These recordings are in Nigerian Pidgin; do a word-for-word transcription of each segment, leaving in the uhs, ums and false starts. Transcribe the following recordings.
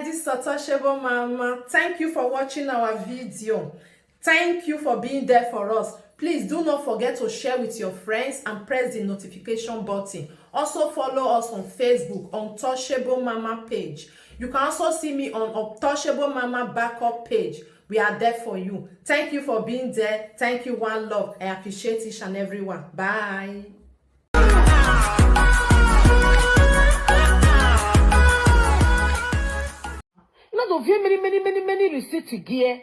This is Untouchable Mama. Thank you for watching our video. Thank you for being there for us. Please do not forget to share with your friends and press the notification button. Also follow us on Facebook, Untouchable Mama page. You can also see me on Untouchable Mama backup page. We are there for you. Thank you for being there. Thank you, one love. I appreciate each and every one. Bye. Not of you many, many, many, many receipt here.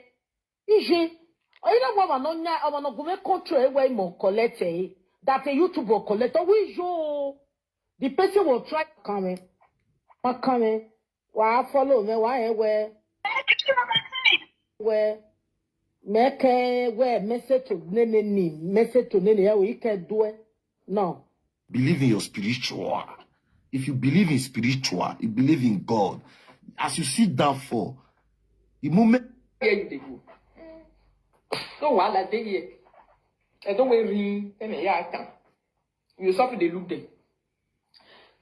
Ije. Or you know what? No, no, no, go make control where you collect eh. That a YouTuber collect. Oh, we show. The person will try. Come in. Come in. Wa follow me. Wa eh, where? Where? Make eh, where? Message to nene ni. Message to nene. Ya we can do it. No. Believe in your spiritual. If you believe in spiritual, you believe in God. As you sit down for the moment, Where you dey go? No wahala dey here. I don wear ring. Tell me, yeah, I can. You suffer dey look them.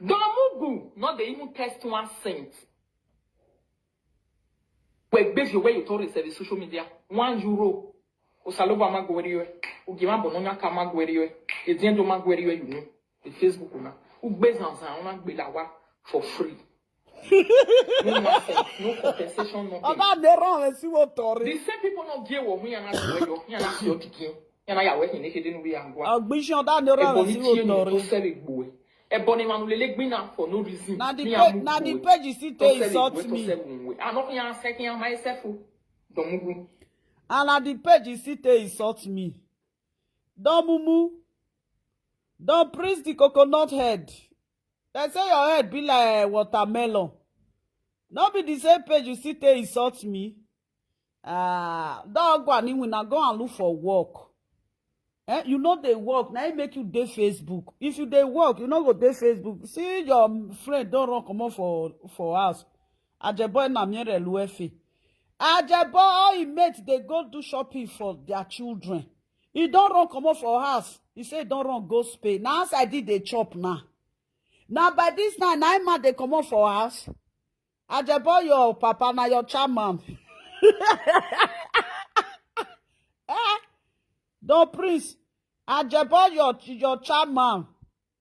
Don Mugu, not dey even test one cent. We gbave you where you told yourself in social media. One euro. Osalogba ma gwere you. Ugima bononya ka ma gwere you. Ediendo ma gwere you, you know. The Facebook na. Ugbe zanzan, una gbe lawa for free. No nonsense, no compensation, nothing. Ọ̀dà nìran rẹ̀ sí wo tọ̀rí. The same people no give wo, yana si yo, yana si yo dikin. Yana ya we hin ne kede nu ya ngwa. Ọ̀gbìnṣẹ́ ọ̀dà nìran rẹ̀ Ebony sí wo tie ni tọ̀rí. to sell igbo. Ebony manu lele gbina for no reason. Na the Me page, amu na the igbo. Page you see To they sell insult igbo, to me. Sell igbo. I no can say can myself o. Don Mugu. And na the page you see they insult me. Don Mumu. Don Prince the coconut head. They say your head be like watermelon. No be the same page you see they insult me. Ah, dog one when I go and look for work. Eh, you know they work. Now it make you dey Facebook. If you dey work, you no go dey Facebook. See your friend don run comot for for house. Ajeboy na miere luefe. Ajeboy, all he mate they go do shopping for their children. He don run comot for house. He say he don run go Spain. Now as I did the chop now. Now by this time, nine man they comot for house. Ajeboy, your papa na your chairman. Eh? Don Prince, Ajeboy, your your chairman.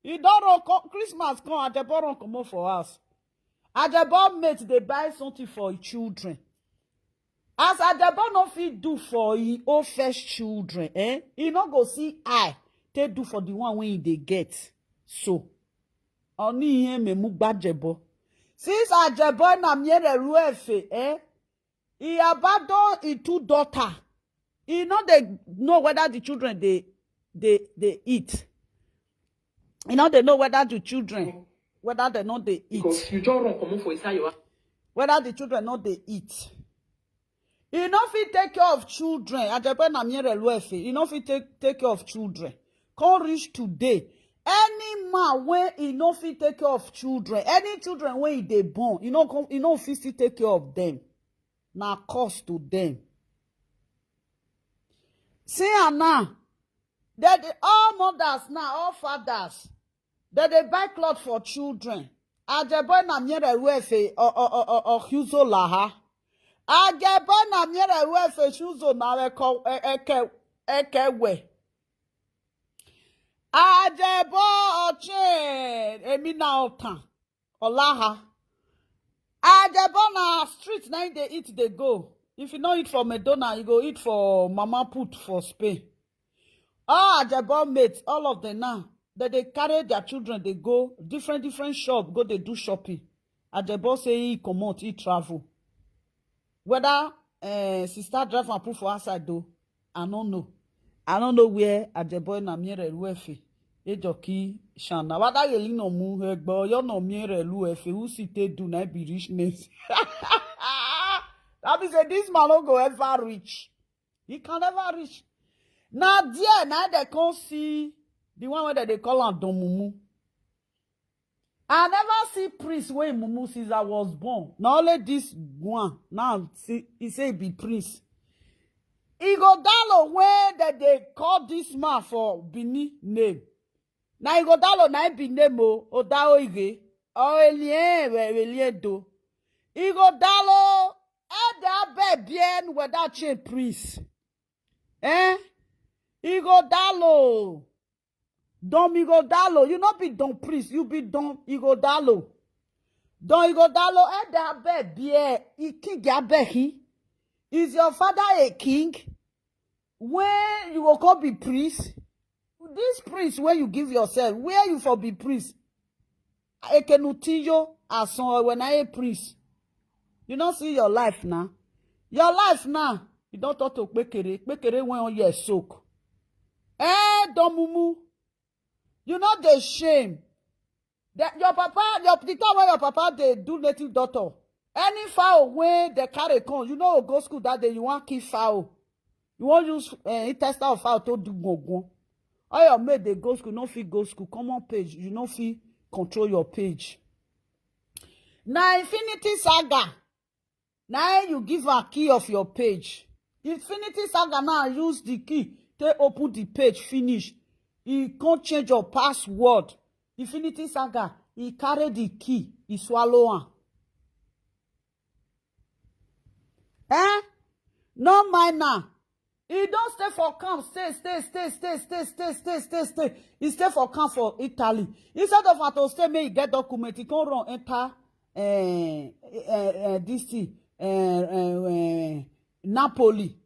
He don run co- Christmas come, Ajeboy run comot for house. Ajeboy mate they buy something for his children. As Ajeboy no fit do for his own first children, eh? He no go see eye take do for the one wey he dey get. So, oni ihe memu gbajebo. Since Ajeboy na miere luefe, eh? He abandon his two daughter. He no dey know whether the children dey dey dey eat. He no dey know whether the children whether they no dey eat. Because you just run comot for inside your house. Whether the children no dey eat. He no fit take care of children. Ajeboy na miere luefe. He no fit take take care of children. Come reach today. Any man wey he no fit take care of children, any children wey he dey born, he no come, he no fit still take care of them. Na cost to them. See am now. They dey, all mothers now, all fathers, they dey buy cloth for children. Ajeboy na miere luefe or or or or or huzo laha. Ajeboy na miere luefe huzo na eke eke eke we. Ajeboy oche emi na otan olaha. Ajeboy na street na him dey eat dey go. If you no eat for McDonald, you go eat for Mama Put for Spain. All Ajeboy mates, all of them now, they dey carry their children dey go different different shop go dey do shopping. Ajeboy say he comot, he travel. Whether uh, sister drive am put for outside though, I no know. I no know where Ajeboy na miere luefe. Ejoki shana. Whether you no mu egbo, you no miere luefe. Who see te do na be richness. That means that this man no go ever reach. He can never reach. Now there, now they come see the one where they call am Don Mumu. I never see prince wey mumu since I was born. Na only this one now see he say he be prince. He go download where that they call this man for Benin name. Now he go download na him be name o Odaoige or Elien Eliedo. Ighodalo, Ede Abebien, without chain, priest. Eh? Ighodalo. Don Ighodalo, you not be Don Priest, you be Don Ighodalo. Don Ighodalo, Ede Abebie, King Abehi. Is your father a king? When you go come be priest, this priest where you give yourself, where you for be priest? Ekenutiyo, as when I a priest. You not see your life now. Your life now, you don't talk to Pekere. Pekere when on your soak. Eh, Don Mumu. You know the shame. That your papa, your the time when your papa they do native doctor. Any fowl when they carry come, you know go school that day, you want kill fowl. You want use uh, intestine of fowl to do gongon. All your mate they go school, no fit go school. Common page, you no fit control your page. Now Infinity Saga, now you give a key of your page. Infinity Saga now use the key to open the page, finish. He can't change your password. Infinity Saga, he carry the key, he swallow am. Eh? No mind now. He don't stay for camp. Stay, stay, stay, stay, stay, stay, stay, stay, stay. He stay for camp for Italy. Instead of at all stay, may he get document. He can't run enter eh, eh, eh, this thing, eh, eh, eh, Napoli.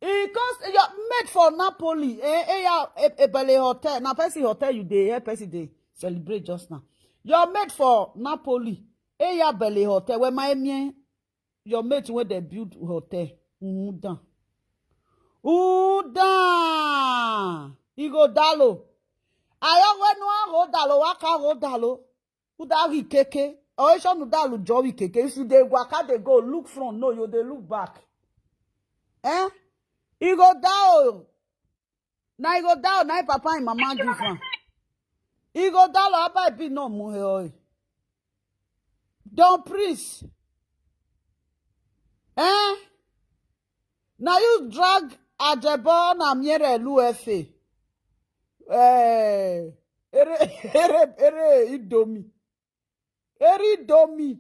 He comes your mate for Napoli. Eh, eh, yeah, a, a Bele hotel. Now, person hotel you dey, eh, person dey celebrate just now. Your mate for Napoli. Eh, yeah, Bele hotel. Where my man, your mate where they build hotel. Udan. Udan. Ighodalo. Ayo we no Ighodalo, waka Ighodalo. Uda ri keke. Or you should Udalu jowi keke. If you dey waka dey go, look front, no, you dey look back. Eh? Ighodalo. Na Ighodalo, na him papa and mama give am. Ighodalo, Abba be no more. Don Priest. Eh? Now you drag Ajebo na Miere Lu F A. Eh, ere, ere, ere, Idomi. Ere Idomi.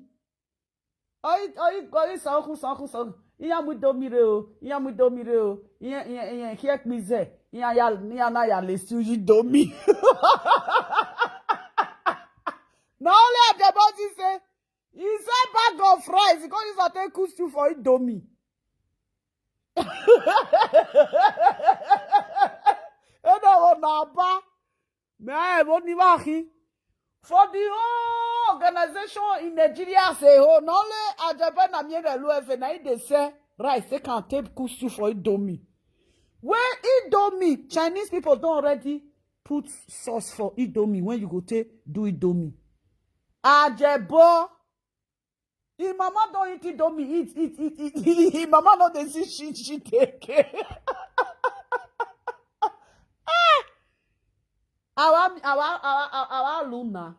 Oyi, oyi, oyi, sanku, sanku, sanku. Iya mu Idomi re o. Iya mu Idomi re o. Iya, iya, iya, here me ze. Iya ya, iya na ya le su Idomi. Na only Ajebo say, he say bag of rice. He come use am take cook stew for Idomi. Ede wo na ba. Me I won't even. For the whole organization in Nigeria say, oh, not only Ajebe na Miere Lu F A, na him dey sell rice, they can take cook stew for Idomi. Where Idomi, Chinese people don't already put sauce for Idomi when you go take do Idomi. Ajebo, him mama don't eat Idomi, eat, eat, eat, eat, eat. Him mama no dey see shit, shit again. Our, our, our, our, our Luna.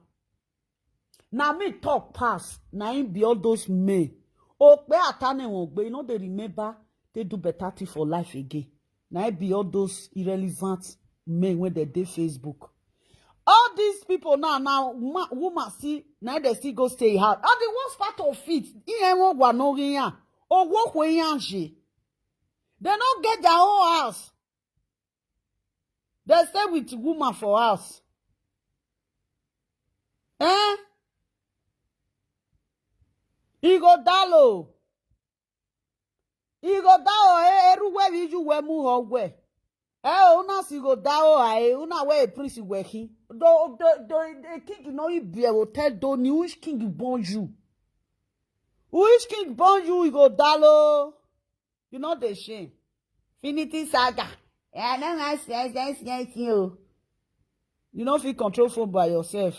Na me talk pass. Na him be all those men. Okpe Atane won't be. You know they remember they do better thing for life again. Na him be all those irrelevant men when they dey Facebook. All these people now, now woman, woman see, now they still go stay house. And the worst part of it, he ain't one no here. Or walk way. They not get their own house. They stay with woman for house. Eh? Ighodalo. Ighodalo, eh, eruwe viju we mu ho we. Eh, una si Ighodalo, eh, una we priest we hi. Do, do, do, the king no ibi e hotel do ni, which king born you? Which king born you, Ighodalo? You know the shame. Infinity Saga. Eh, I don't like sense, sense, sense, you. You don't feel control phone by yourself.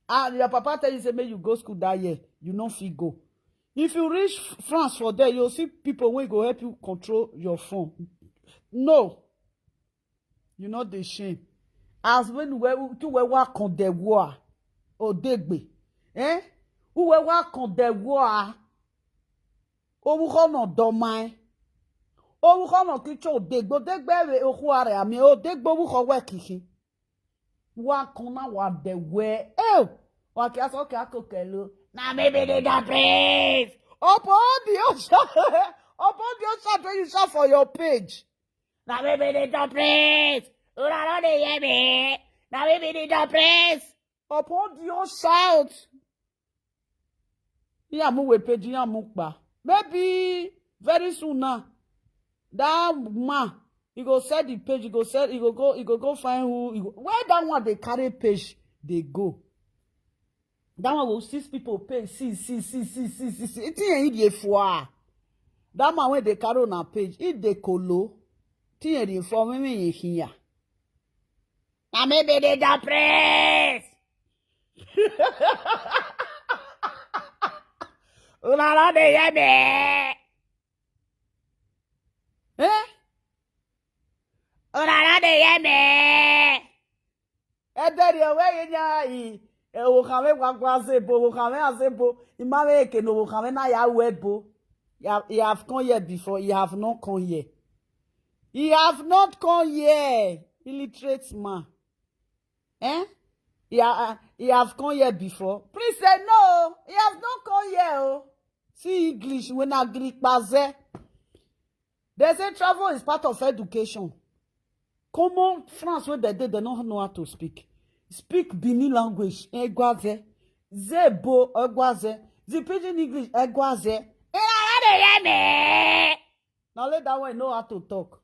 And your papa tell you say make you go school that year. You don't feel go. If you reach France for there, you'll see people wey go help you control your phone. No. You know the shame. As when we, to we work on the war. Odegbe. Eh? Who we work on the war? Owu ho no do mai. Owu ho no kicho Odegbe. Odegbe we ohu are ami. Odegbe owu ho we kihi. Wa kona wa de we. Eh! Wa ki aso ki akokelo. Na me be the Don Prince. Upon the ocean. Upon the ocean when you shout for your page. Na me be the Don Prince. Una no dey hear me. Na me be the Don Prince. Upon the ocean. Ihe amụ wee page, ihe amụ kpa. Maybe very soon now. That man, he go sell the page, he go sell, he go go, he go go find who, he go, where that one dey carry page, dey go. That one go six people page, see, see, see, see, see, see, see. Thing he dey for. That man wey dey carry una page, he dey kolo. Thing he dey for me, me here. Na me be the Don Prince. Una no dey hear me. Eh? Una no dey hear me. Ederi owe ye nya i. Ewo kame gwagwa zebo, wo kame azebo. Imame eke no wo kame na ya webo. You have, you have come here before. You have not come here. You have not come here. Illiterate man. Eh? You, ha- you have come here before. Please say no. You have not come here. Oh. See English when I Greek baze. They say travel is part of education. Common France where they did, they don't know how to speak. Speak Bini language. Egwaze. Zebo egwaze. The pidgin English egwaze. Una no dey hear me. Now let that one know how to talk.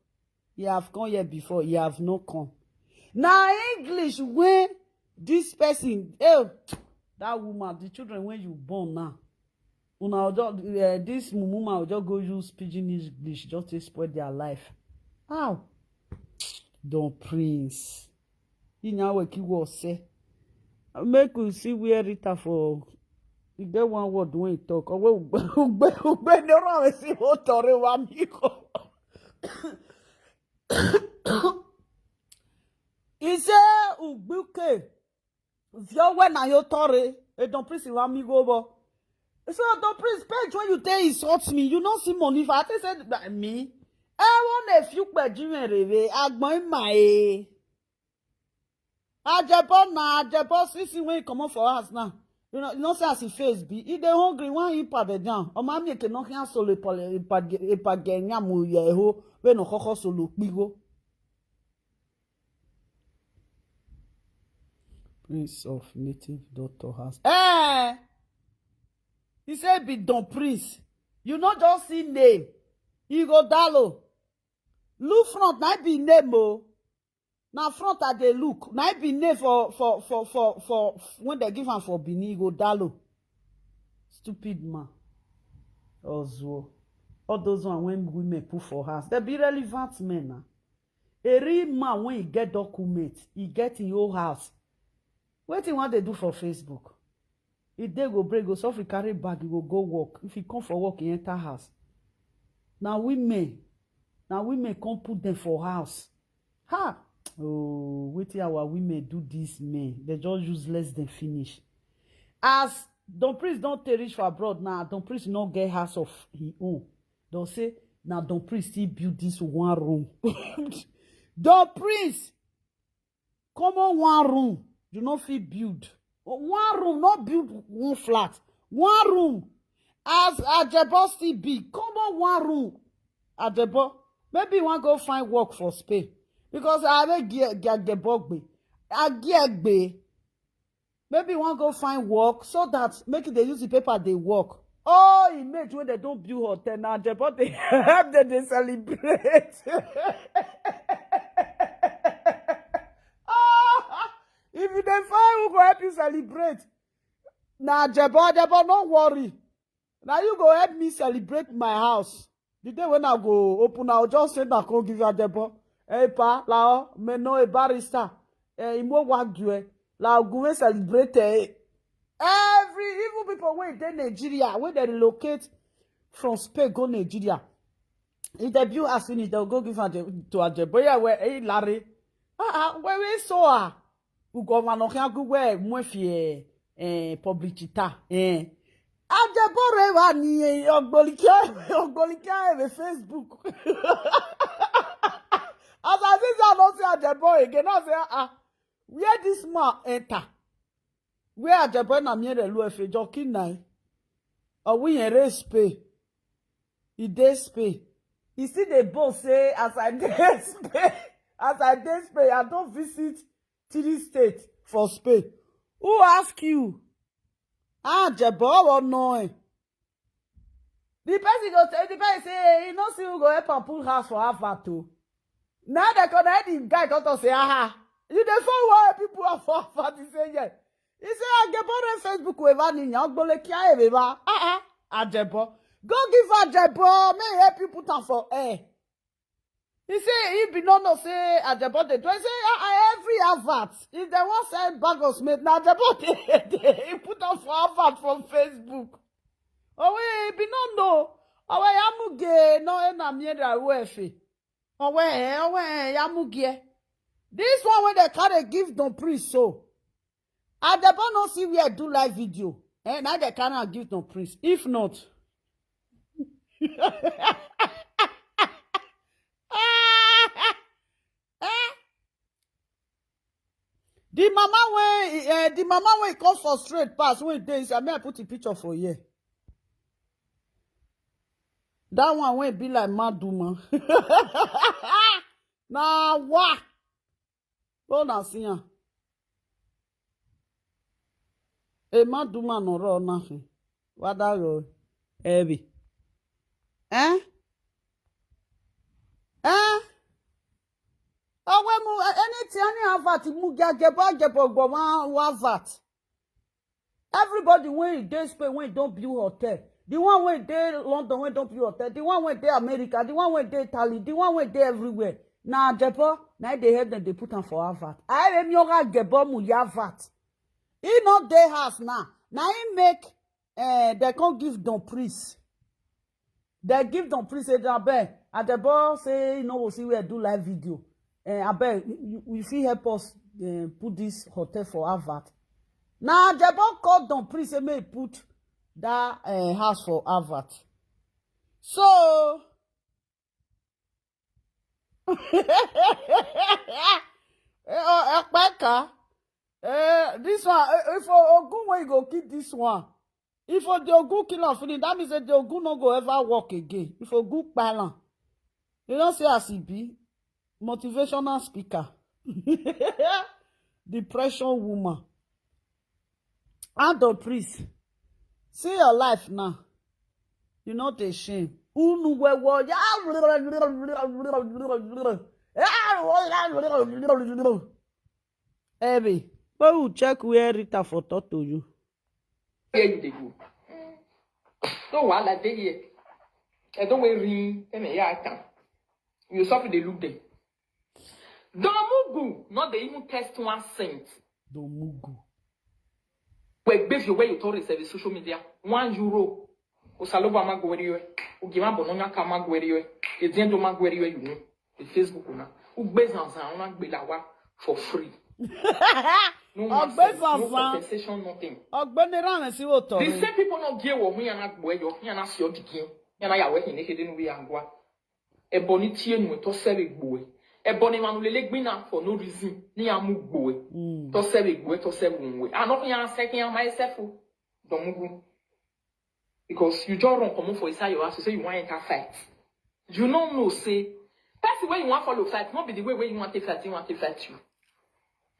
You have come here before. You have not come. Now English when this person, oh, that woman, the children when you born now. Una ojo, uh, this mumuma ojo go use pidgin English just to spoil their life. How? Don Prince. He now wake you was say. Make we see where Rita for. You get one word when he talk. Oh, well, ugbe ugbe ugbe no run we see what tore wa mi ko. He say ugbuke. Vio we na yo tore. E Don Prince wa mi go bo. So Don Prince page when you dey insult me, you no see money for. I think say me. I want a few pe jiwen rere. Agbon in my. Ajebo na Ajebo sisi when you comot for house now. You know, you know say as e face be, e dey hungry when he pad down. O ma mi ke no kan solo pole e pad e pad ge nya mu ye ho. We no koko solo pigo. Prince of native daughter house. Eh! He say be Don Prince. You no just see name. He go dalo. Look front, na be name o. Na front I dey look. Na be name for for for for for when they give am for Benin, he go dalo. Stupid man. Ozuo. All those one when women put for house, they be relevant men now. A real man when he get document, he get his whole house. Wetin he want they do for Facebook? If they go break, go suffer, carry bag, he go go work. If he come for work, he enter house. Now women, now women come put them for house. Ha! Oh, wetin our women do these men. They just useless, they finish. As Don Prince don't take reach for abroad now, Don Prince not get house of his own. Don't say now Don Prince still build this one room. Don Prince common one room, you no fit build. One room, not build one flat. One room. As Ajebo still be, common one room. Ajebo, maybe you wan go find work for Spain. Because I will get Ajebo gbe. I get gbe. Maybe you wan go find work so that make they use the paper they work. Oh, image when they don't build hotel now, Ajebo they help them they celebrate. Ah, if you dey find who go help you celebrate, na Ajebo, Ajebo, no worry. Now you go help me celebrate my house. The day when I go open, I'll just say that come give you Ajebo. Hey pa, lao, me no a barrister. Eh, imo wagwe. Lao go we celebrate. Eh. Every even people wey dey Nigeria, wey dey relocate from Spain go Nigeria. If they build house finish, they'll go give am to Ajebo. Yeah, where hey Larry. Ah, ah, where we saw her. Ugo wa no kan go where mo fi eh publicita. Eh. Ajebo re wa ni eh, ogbolike ogbolike e Facebook. As I see say I don't see Ajebo again, I say ah, where this man enter? Where Ajebo na mi re lu efe joki nai. Or we yen race pay. E dey Spain. E still dey boast say as I dey Spain, as I dey Spain, I don visit three states for Spain. Who ask you? Ah, Ajebo, or no? Eh? The person go tell the person say he no see who go help am put house for Harvard o. Now they connect the guy come talk say, aha, you dey forward people are for Harvard. He say yes. He say Ajebo re Facebook we va ni yan gbole kia e va. Ah ah, Ajebo. Go give Ajebo, may help you put am for air. He say he be no know say Ajebo dey do. He say ah, ah, every Harvard. If they wan sell bag of cement, na Ajebo dey dey. He put am for Harvard from Facebook. Oh wait, he be no know. Oh wait, amuge no e na mi ra wefe. Oh wait, oh wait, amuge. This one wey they carry give Don Priest so. Ajebo no see where do live video. Eh, now they carry am give Don Priest. If not, eh? The mama wey eh, the mama wey come for straight pass wey dey inside. May I put the picture for here? That one wey be like mad woman. Na wa. Go na see am. A mad woman no run nothing. What that go? Heavy. Eh? Eh? Awe mu anything any Harvard mu ga Ajebo Ajebo go wan Harvard. Everybody wey dey Spain wey don build hotel, the one wey dey London wey don build hotel, the one wey dey America, the one wey dey Italy, the one wey dey everywhere, na Ajebo na dey help dem dey put am for Harvard. I re mi oga Ajebo mu ya Harvard. He no dey house now. Na him make eh, they come give Don Priest. They give Don Priest a abeg. Ajebo say he no go see where do live video. Eh, abeg, you, you fit help us eh, put this hotel for Harvard. Now Ajebo call Don Priest say make he put that eh, house for Harvard. So eh, oh, Ekpeka, eh, this one, eh, if Ogun wey go kill this one, if the Ogun kill am finish, that means say the Ogun no go ever work again. If Ogun kpai am, you know say as e be, motivational speaker, depression woman. Ado, please, see your life now. You no dey shame. Unu wewo ya. Ebe, but you check where Rita for talk to you. Where you dey go? No wahala dey here. I don wear ring. Ene ya tan. You suffer dey look them. Domugu, not dey even test one cent. Domugu. We gbave you where you told yourself social media. One euro. Osalobo ma go where you. Ugima bononya ka ma go where you. Ediendo ma go where you, you know. The Facebook na. Ugbe zanzan, una gbe lawa for free. No one Ogbe cent, no zanzan. Compensation, nothing. Ogbe ne ran si wo to. The same people no give wo, mi ana gbo yo, mi ana si o digin. Mi ana ya we hin ne kede nu wi angwa. Ebony tie nu to sere gbo e. Ebony manu lele gbina for no reason. Ni amu gbo e. Mm. To sere gbo e, to sere unwe. Ano ya se ki ama esefu. Domugu. Because you just run comot for inside your house, you say you wan enter fight. You no know say person wey you wan follow fight, no be the way wey you wan take fight, you wan take fight you.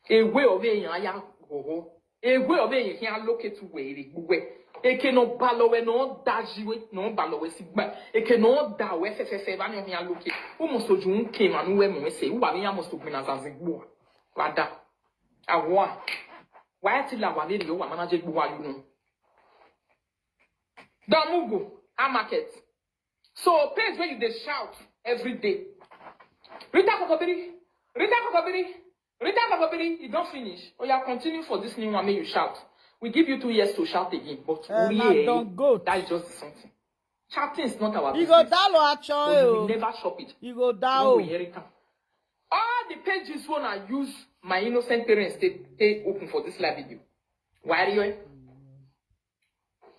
A way of a ya gogo. A way of a ya locate where the way. Eke no balowe no dajiwe no balowe sigba. Eke no dawe fe fe fe ba no ya locate. Umo so jun ke manu we mo se. Uwa mi ya mo so gbina zazigbo. Wada. Awa. Why ti la wa le yo wa manage gbo wa you know. Domugu, a market. So page where you dey shout every day. Rita Kokobiri, Rita Kokobiri, Rita Kokobiri, you don finish. Oh yeah, continue for this new one, make you shout. We give you two years to shout again, but Eh, we na here, don goat. That is just something. Shouting is not our You business. Go down low, actually, But you oh. Will never shop it. You go down. When we hear it come. All the pages when I use my innocent parents they, they open for this live video. Why are you?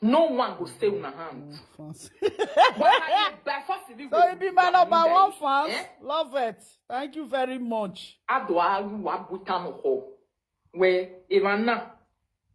No one go stay una hand. Fans. But I by force if you So go you be my down number there, one fans. Eh? Love it. Thank you very much. Ado aru wa buta no ho. We Ivana.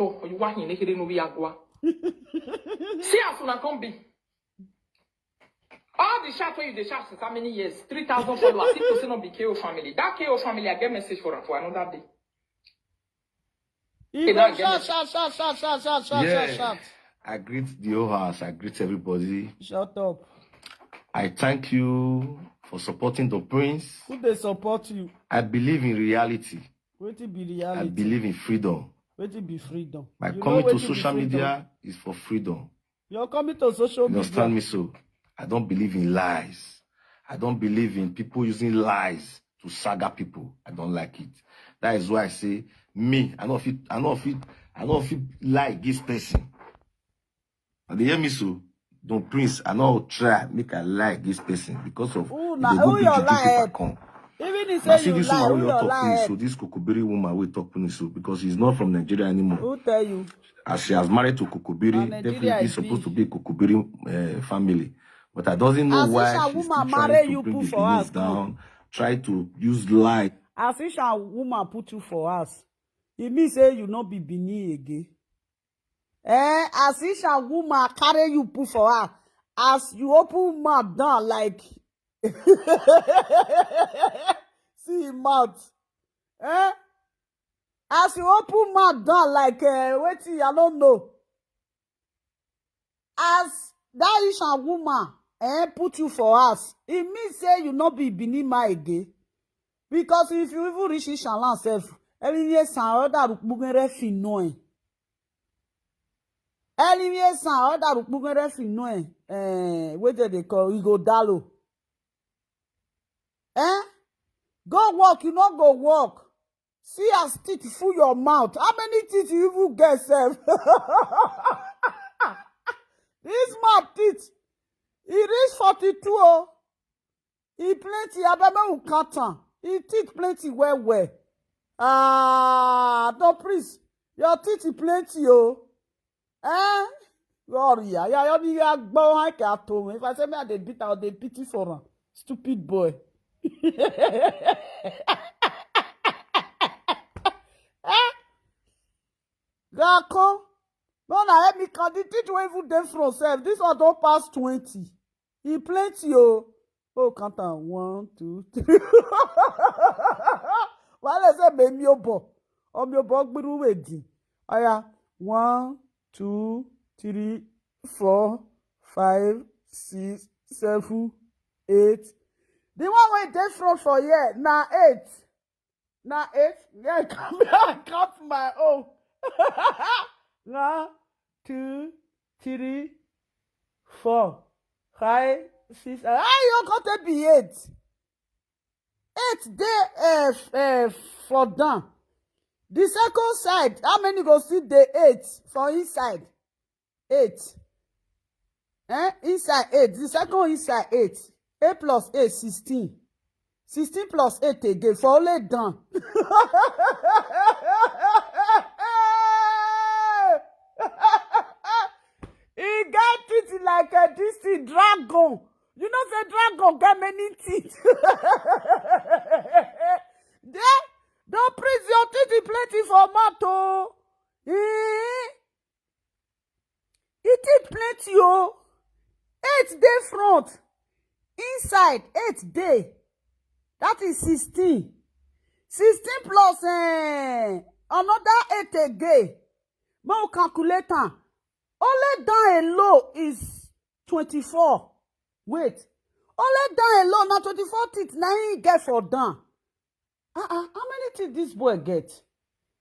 to, you want him, they no be agua. See as una come be. All the shots wey you dey shout since how many years? Three thousand followers. If to say no be K O family. That K O family, I get message for am for another day. You Hey, now go get shout, shout, shout, shout, shout, shout, shout, shout, Yeah. shout. I greet the whole house. I greet everybody. Shut up. I thank you for supporting the prince. Who dey support you? I believe in reality. Wetin be I reality? Believe in freedom. Wetin be freedom? My You know coming to wetin be social freedom? Media is for freedom. You're coming to social You understand media. Me? So I don't believe in lies. I don't believe in people using lies to saga people. I don't like it. That is why I say me. I don't feel. I don't feel. I don't feel like this person. And they hear me so. Don't prince. I know try make I like this person because of Who the na go who big your juju people life? Come. Even if Now say see you this lie, woman who wey your you're talking life? So this Kokobiri woman wey talking so because he's not from Nigeria anymore. Who tell you? As she has married to Na Kokobiri, Nigeria definitely is supposed to big. Be Kokobiri uh, family. But I doesn't know As why Isha she's still woman trying marry to you, bring put the for Benin us, come. Down, try to use lie. As Isha woman put you for us, e mean say you no be Benin again. Eh, as Isha woman carry you put for her, as you open mouth down like see him mouth. Eh? As you open mouth down like uh, wetin I don't know. As that Isha woman eh, put you for us, e mean say you no be Benin man again. Because if you even reach Isha land sef, everywhere san other rukpugere fi know eh. Everywhere san other rukpugere fi know eh. Eh, wetin dey call e go dalo. Eh? Go work, you no go work. See as teeth full your mouth. How many teeth you even get sef? This man teeth, e reach forty-two oh. E plenty, abeg make we count am. E teeth plenty well well. Ah, no please, your teeth e plenty oh. Eh? Gloria, ya ya ni ya gbọ́ wọn kì í tó wọn. If I say me I dey beat am, I dey pity for am. Stupid boy. Eh? Gakon. No na help me count the teeth wey even dey front sef. This one don pass twenty. E plenty oh. Oh, count am. One, two, three. Why they say me mi obo? Or mi obo gbiru wedi. Oya, one, two, three, four, five, six, seven, eight. The one wey dey front for here na eight. Na eight. Yeah, I count, I count my own. One, two, three, four, five, six. Ah, you got to be eight. Eight dey uh, uh, for down. The second side, how many go still dey eight for inside? Eight. Eh? Inside eight. The second inside eight. Eight plus eight, sixteen. Sixteen plus eight again for only down. E get teeth like uh, this thing, dragon. You know say dragon get many teeth. Tomato. Eh? E teeth plenty o. Eight dey front. Inside, eight dey. That is sixteen. Sixteen plus, eh, another eight again. Make we calculate am. Only down alone is twenty-four. Wait. Only down alone na twenty-four teeth na him get for down. Ah, ah, how many teeth this boy get?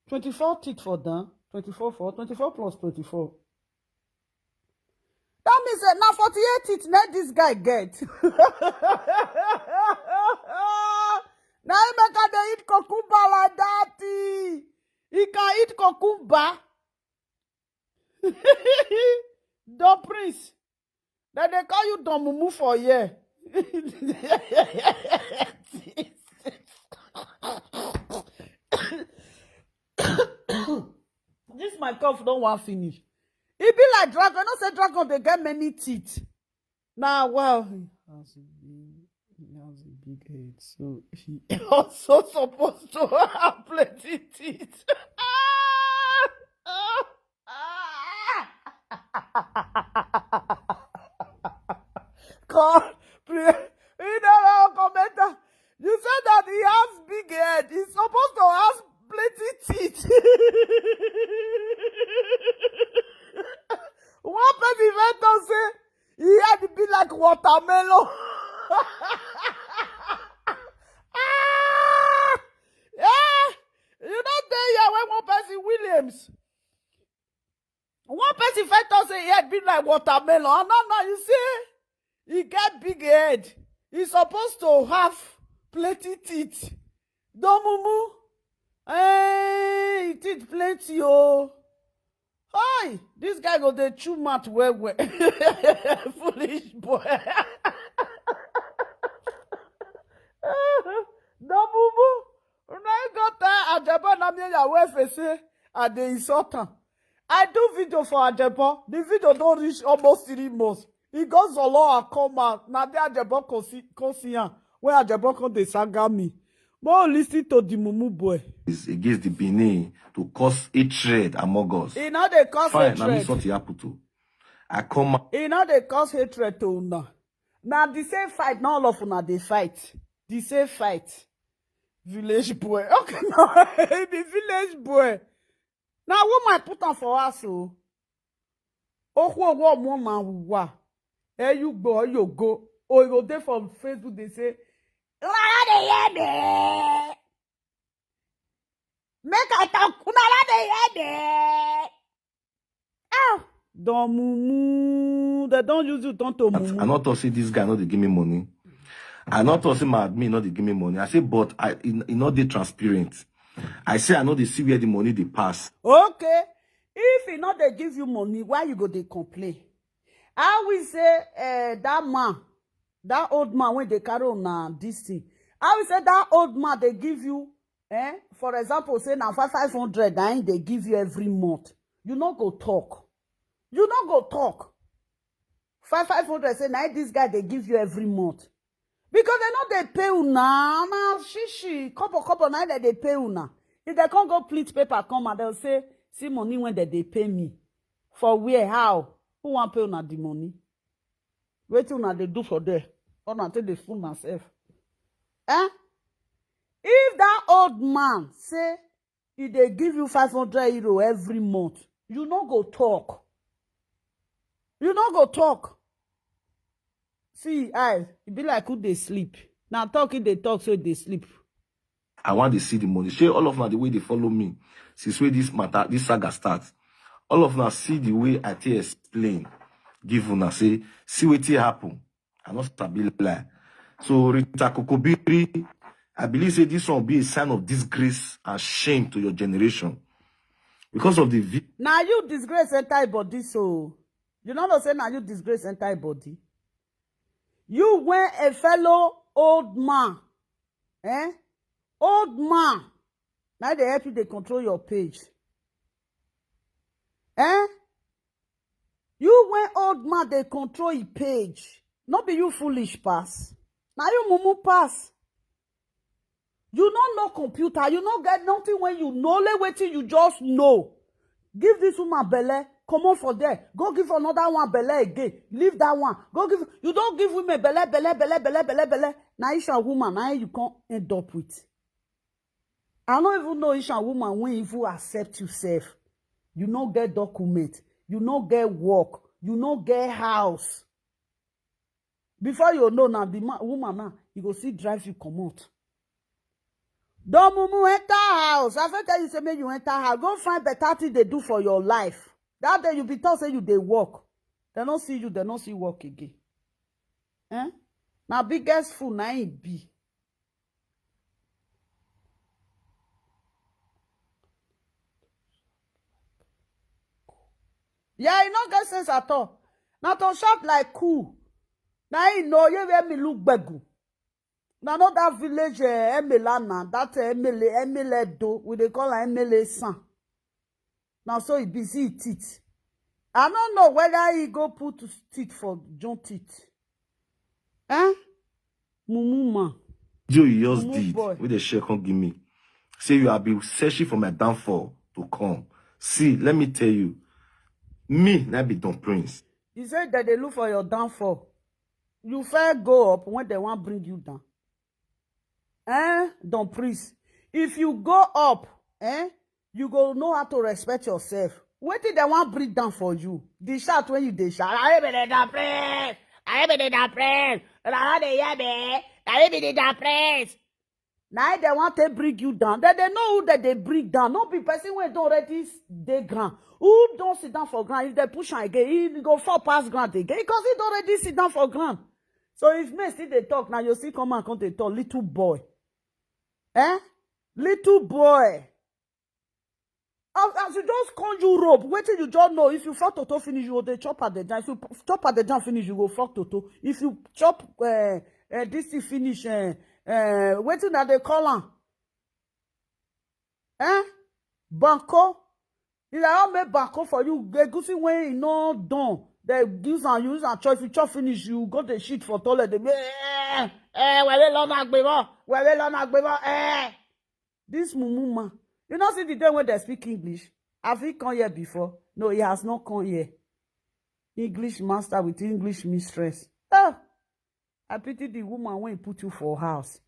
Twenty-four teeth for down, twenty-four for, twenty-four plus twenty-four. That means, eh, na forty-eight teeth na this guy get. Na him make am dey eat cucumber like that. He can eat cucumber. Don Prince, dem dey call you Don Mumu for here. This my cough don wan finish. E be like dragon. You know say dragon dey get many teeth. Na wow. He has a big, he has a big head, so he also supposed to have plenty teeth. Come, please. You know, commenter. You said that he has big head. He's supposed to have plenty teeth. One person even talk say he had to be like watermelon. Ah! Yeah! You know, there here when one person Williams. One person first talk say he had been like watermelon. And now, now you see, he get big head. He supposed to have plenty teeth. Don Mumu. Hey, he teeth plenty, oh. Hi, this guy go dey chew mouth well well. Foolish boy. Don Mumu. Una go tell Ajebo na me your wife say I dey insult am. I do video for Ajebo. The video don reach almost three months. He go Zolo and come out. Na there Ajebo come see, come see am. When Ajebo come dey saga me. More listen to the Mumu boy. Is against the Benin to cause hatred among us. He no dey cause Fine, na me hatred. Something happen to. I come out. He no dey cause hatred to una. Na the same fight, na all of una dey fight. The same fight. Village boy. Okay, no, the village boy. Na woman put am for house o. Okwu owo omo ma wa. Eyugbo oyogo. Oyo dey for Facebook dey say, "Una no dey hear me. Make I talk, una no dey hear me." Ah, Don Mumu, they don use you turn to Mumu. I no talk say this guy no dey give me money. I no talk say my admin no dey give me money. I say, but I, e, e no dey transparent. I say I no dey see where the money dey pass. Okay, if he no dey give you money, why you go dey complain? I will say, eh, that man, that old man when they carry on na this thing. I will say that old man they give you, eh? For example, say na five five hundred, na him they give you every month. You no go talk. You no go talk. Five five hundred say na him this guy they give you every month. Because they no dey pay una, na shishi, kobo kobo na they dey pay una. If they can't go plead paper come and they'll say, "See money when they dey pay me." For where, how? Who wan pay una the money? Wetin una dey do for there? Una take dey fool myself. Eh? If that old man say he dey give you five hundred euro every month, you no go talk. You no go talk. See, I, e be like who dey sleep. Now talk, he dey talk, so he dey sleep. I want to see the money. Shey all of una the way they follow me since wey this matter, this saga start. All of una see the way I take explain, give una say, see wetin happen. I no sabi lie. So Rita Kokobiri, I believe say this one will be a sign of disgrace and shame to your generation. Because of the vi- Now you disgrace enter body, so you no know say now you disgrace enter body. You when a fellow old man, eh? Old man, now they help you, they control your page. Eh? You when old man, they control your page. Not be you foolish pass. Now you Mumu pass. You no know computer, you no get nothing wey you know, only wetin you just know. Give this woman belle, comot for there. Go give another one belle again. Leave that one. Go give, you don give women belle, belle, belle, belle, belle, belle. Na Asian woman, na you come end up with. I no even know Asian woman wey even accept you sef. You no get document, you no get work, you no get house. Before you know now, the ma- woman now, you go see drive you comot. Don mumu enter house. I fit tell you say make you enter house. Go find better thing dey do for your life. That day you be talk say you dey work. Dem no see you, dem no see work again. Eh? Na biggest fool na im be. Yeah, e no get sense at all. Na to shop like cool. Na im know ye where me look gbegu. Na know that village eh, Emela na, that eh, Emele, Emele do, we dey call am Emele san. Na so e be, see e teeth. I no know whether he go put teeth for John teeth. Eh? Mumu man. Joe, you just Mumu did. Boy. With the share come give me. Say you have been searching for my downfall to come. See, let me tell you. Me, na be Don Prince. You say that they look for your downfall. You fair go up when they want bring you down. Eh? Don Prince. If you go up, eh? You go know how to respect yourself. Wetin dem wan bring down for you? The shout when you dey shout, "I be the Don Prince! I be the Don Prince! Una no dey hear me? I be the Don Prince!" Na im dem wan take bring you down. Dem dey know who dem dey bring down. No be person wey don already s- dey ground. Who don sit down for ground? If dem push am again, he go fall pass ground again because he don already sit down for ground. So if me still dey talk now, you still come and come dey talk. Little boy. Eh? Little boy. As, as you just come Europe, wetin you just know? If you fuck toto finish, you go dey chop at the jam. If you p- chop at the jam finish, you go fuck toto. If you chop uh, uh, this thing finish, uh, uh, wetin na dey call am? Eh? Banco. If I wan make banco for you, egusi when e no done, they use am, use am chop. If you chop finish, you go dey shit for toilet. Dey eh, eh, wẹ̀rẹ̀ lọ́nà àgbèmọ́, wẹ̀rẹ̀ lọ́nà àgbèmọ́, eh. This mumu man, you know, see the day when they speak English, have he come here before? No, he has not come here. English master with English mistress. Ah, I pity the woman when put you for house.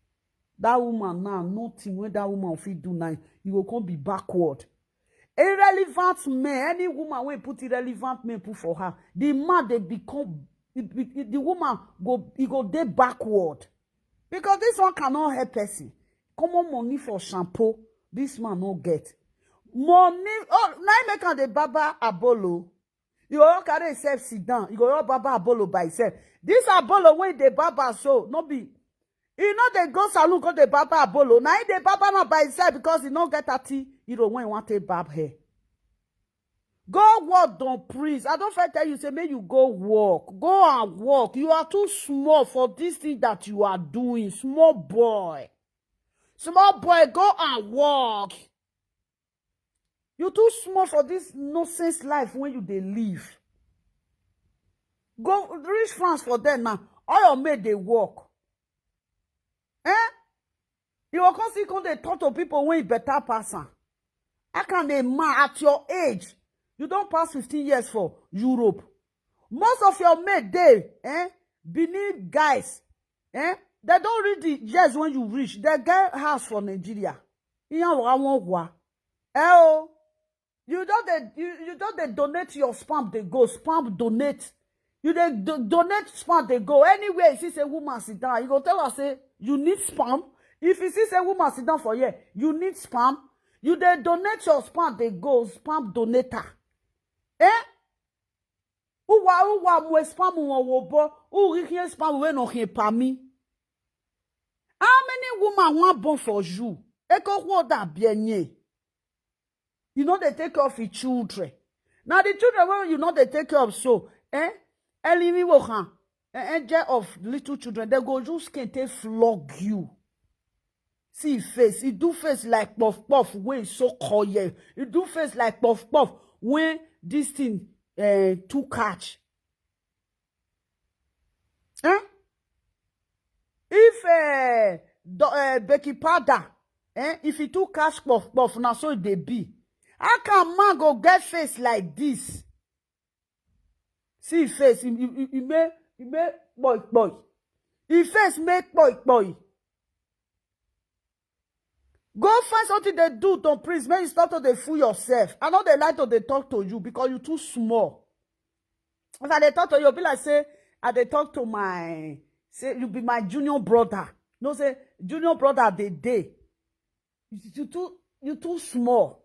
That woman now, nothing when that woman fit do now, you go come be backward. Irrelevant men, any woman when put irrelevant men put for her, the man they become, the, the, the woman go, he go dey backward. Because this one cannot help person. Common money for shampoo, this man no get. Money, oh, now make am dey baba abolo. You go carry yourself sit down. You go rub baba abolo by yourself. This abolo wey dey baba so, no be. He no dey go salon go dey baba abolo. Na he dey baba na by himself because he no get thirty euro when he want take barb hair. Go work, Don Prince. I don't fit tell you say make you go work. Go and work. You are too small for this thing that you are doing. Small boy. Small boy, go and work. You too small for this nonsense life when you dey live. Go reach France for there now. All your mate dey work. Eh? You go come still come dey talk to people when you better pass am. How can a man at your age, you don pass fifteen years for Europe? Most of your mate dey, eh? Benin guys, eh? They don reach the years when you reach. They get house for Nigeria. Iyan wa won wa. Eh o. You don dey you, you don dey donate your sperm dey go, sperm donate. You dey do, donate sperm dey go anywhere. You see say woman sit down, you go tell her say you need sperm. If you see say woman sit down for here, you need sperm. You dey donate your sperm dey go, sperm donator. Eh? Uwa uwa mu sperm won wo bo, u ri hin sperm we no hin pa mi. How many woman wan born for you? Eko wo da bienye. You know they take care of your children. Now the children when you know they take care of so, eh? Elimi wo kan, eh, angel of little children, they go use cane take flog you. See him face, he do face like puff puff when so call here. He do face like puff puff when this thing uh, too catch. Eh? If uh, do, uh, baking powder Eh, if e too catch puff puff, na so e dey be. How can man go get face like this? See e face, e e e e make e make kpoi kpoi. E face make kpoi kpoi. Go find something dey do, Don Prince, make you stop to dey fool yourself. I no dey like to dey talk to you because you too small. If I dey talk to you, e be like say I dey talk to my, say you be my junior brother. No, say junior brother dey dey. You too, you too small.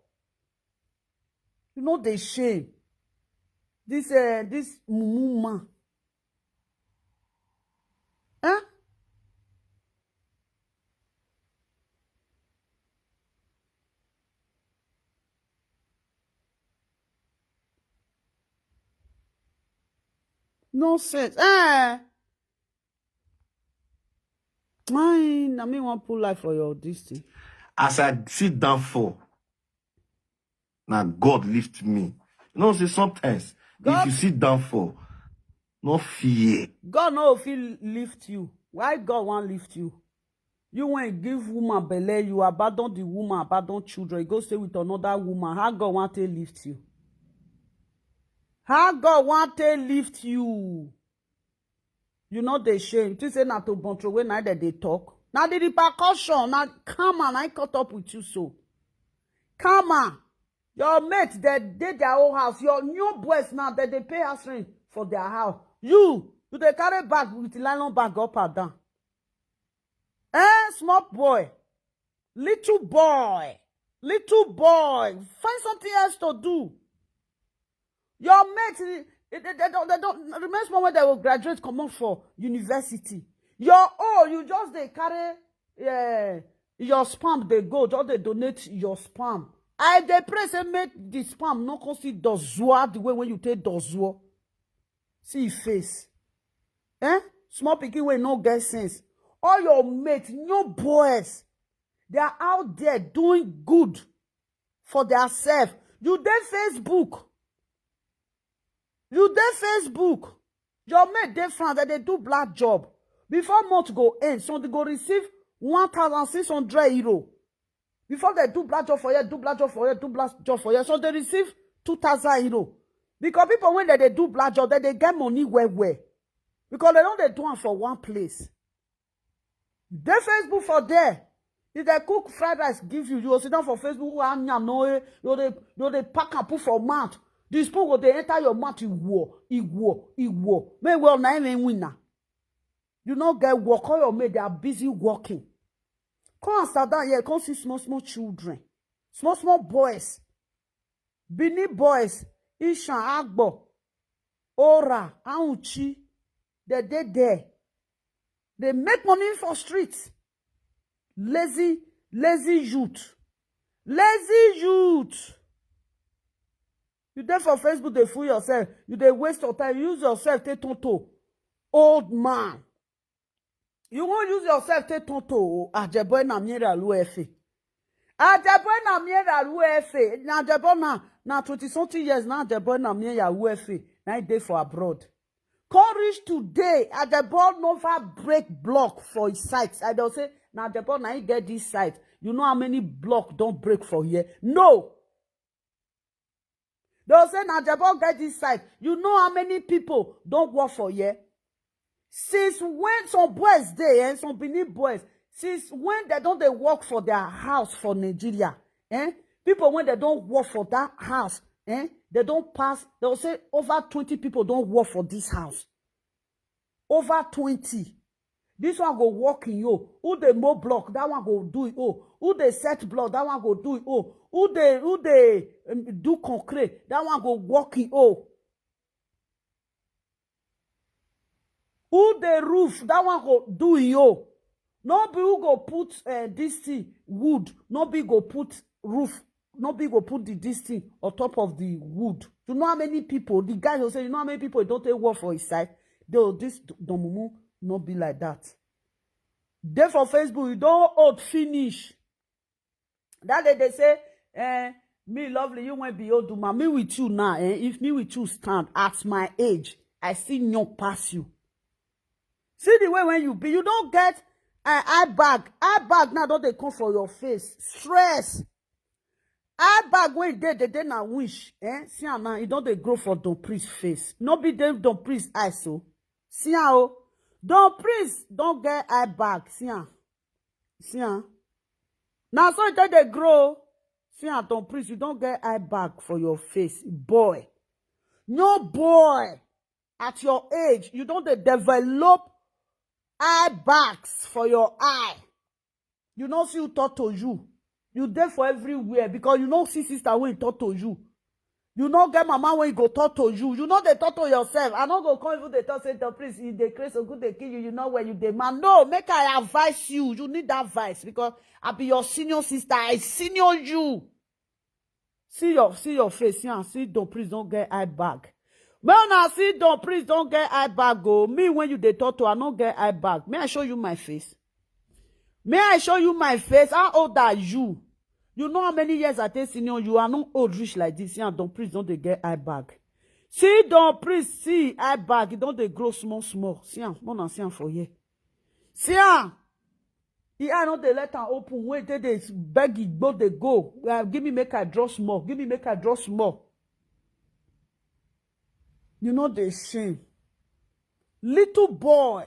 You no dey shame. This uh, this mumu man. Eh? Nonsense. Eh. Mine, na me wan put life for your this thing. As I sit down for, now God lift me. You know, say sometimes God, if you sit down for, no fear. God no fit lift you. Why God wan lift you? You wan give woman belle, you abandon the woman, abandon children, you go stay with another woman. How God wan take lift you? How God wan take lift you? You no dey shame. You think say na to born throway na dem dey talk? Na the repercussion, na karma na im caught up with you so. Karma. Your mate, dem dey their own house. Your new boys now, dem dey pay house rent for their house. You, you dey carry bag with nylon bag up and down. Eh, small boy, little boy, little boy, find something else to do. Your mate, eh, eh, they, they don't, they don't remain small when they will graduate, come out for university. Your own, you just dey carry, eh, your sperm dey go, just dey donate your sperm. I dey pray say make the sperm no come see dozua the way when you take dozua. See e face. Eh? Small pikin wey no get sense. All your mates, new boys, they are out there doing good for their self. You dey Facebook. You dey Facebook. Your mate dey France, dem dey do black job. Before month go end, some dey go receive one thousand six hundred euro. Before dem do black job for here, do black job for here, do black job for here, some dey receive two thousand euro. Because people wey dem dey do black job, dem dey get money well well. Because dem no dey do am for one place. Dey Facebook for there. If dem cook fried rice give you, you go sit down for Facebook, who are nyam no, eh, you go dey, you go dey pack am put for mouth. The spoon go dey enter your mouth, iwo, iwo, iwo. Make well na im win na. You no get work, all your mate, they are busy working. Come and sit down here, come see small, small children, small, small boys, Benin boys, Ishan, Agbo, Ora, Auchi, they dey there. They make money for streets. Lazy, lazy youth. Lazy youth. You dey for Facebook, dey fool yourself. You dey waste your time. Use yourself, take turn to old man. You wan use yourself, take turn to Ajeboy na Mira Luefe. Ajeboy na Mira Luefe. Na Ajeboy na, na twenty something years na Ajeboy na Mira Luefe. Na e dey for abroad. Come reach today, Ajeboy never break block for his site. I don say, na Ajeboy na he get this site. You know how many block don break for here? No. They say na Ajeboy get this site. You know how many people don work for here? Since when some boys dey, eh, some Benin boys, since when they don dey work for their house for Nigeria, eh? People when they don work for that house, eh? They don pass, they will say over twenty people don work for this house. Over twenty. This one go work in you. Who dey mow block, that one go do it. Oh, who dey set block, that one go do it. Oh, who dey, who dey, um, do concrete, that one go work in. Oh, who dey roof, that one go do it. Oh, no be who go put, uh, this thing wood, no be go put roof, no be go put the this thing on top of the wood. You know how many people, the guy go say, you know how many people don't take work for his side? Though this d-, Don Mumu no be like that. Dey for Facebook, you don old finish. That day they say, eh, me lovely, you won't be old woman. Me with you now, eh? If me with you stand at my age, I still young pass you. See the way when you be, you don't get, eye eye bag, eye bag now don dey come for your face. Stress. Eye bag wey dey dey dey na wish, eh? See am now, e don dey grow for Don Priest face. No be dey Don Priest eye so. See am o. Don Priest don get eye bag. See am. See am. Na so e take dey grow. See am, Don Priest, you don get eye bag for your face. Boy. No boy. At your age, you don dey develop eye bags for your eye. You no see who talk to you. You dey for everywhere because you no see sister wey talk to you. You no get mama wey go talk to you. You no dey talk to yourself. I no go come even dey talk say, "Don Priest, you dey craze, so good dey kill you. You know where you dey, man." No, make I advise you. You need advice because I be your senior sister. I senior you. See your see your face, see am, see Don Priest don get eye bag. Make una see Don Priest don get eye bag o. Me, when you dey talk to, I no get eye bag. May I show you my face? May I show you my face? How old are you? You know how many years I take senior you? I no old reach like this. See am, Don Priest don dey get eye bag. See Don Priest, see eye bag. E don dey grow small small. See am, make una see am for here. See am. E eye no dey let am open. Wey dey dey beg igbo dey go. Well, give me make I draw small. Give me make I draw small. You no dey shame. Little boy,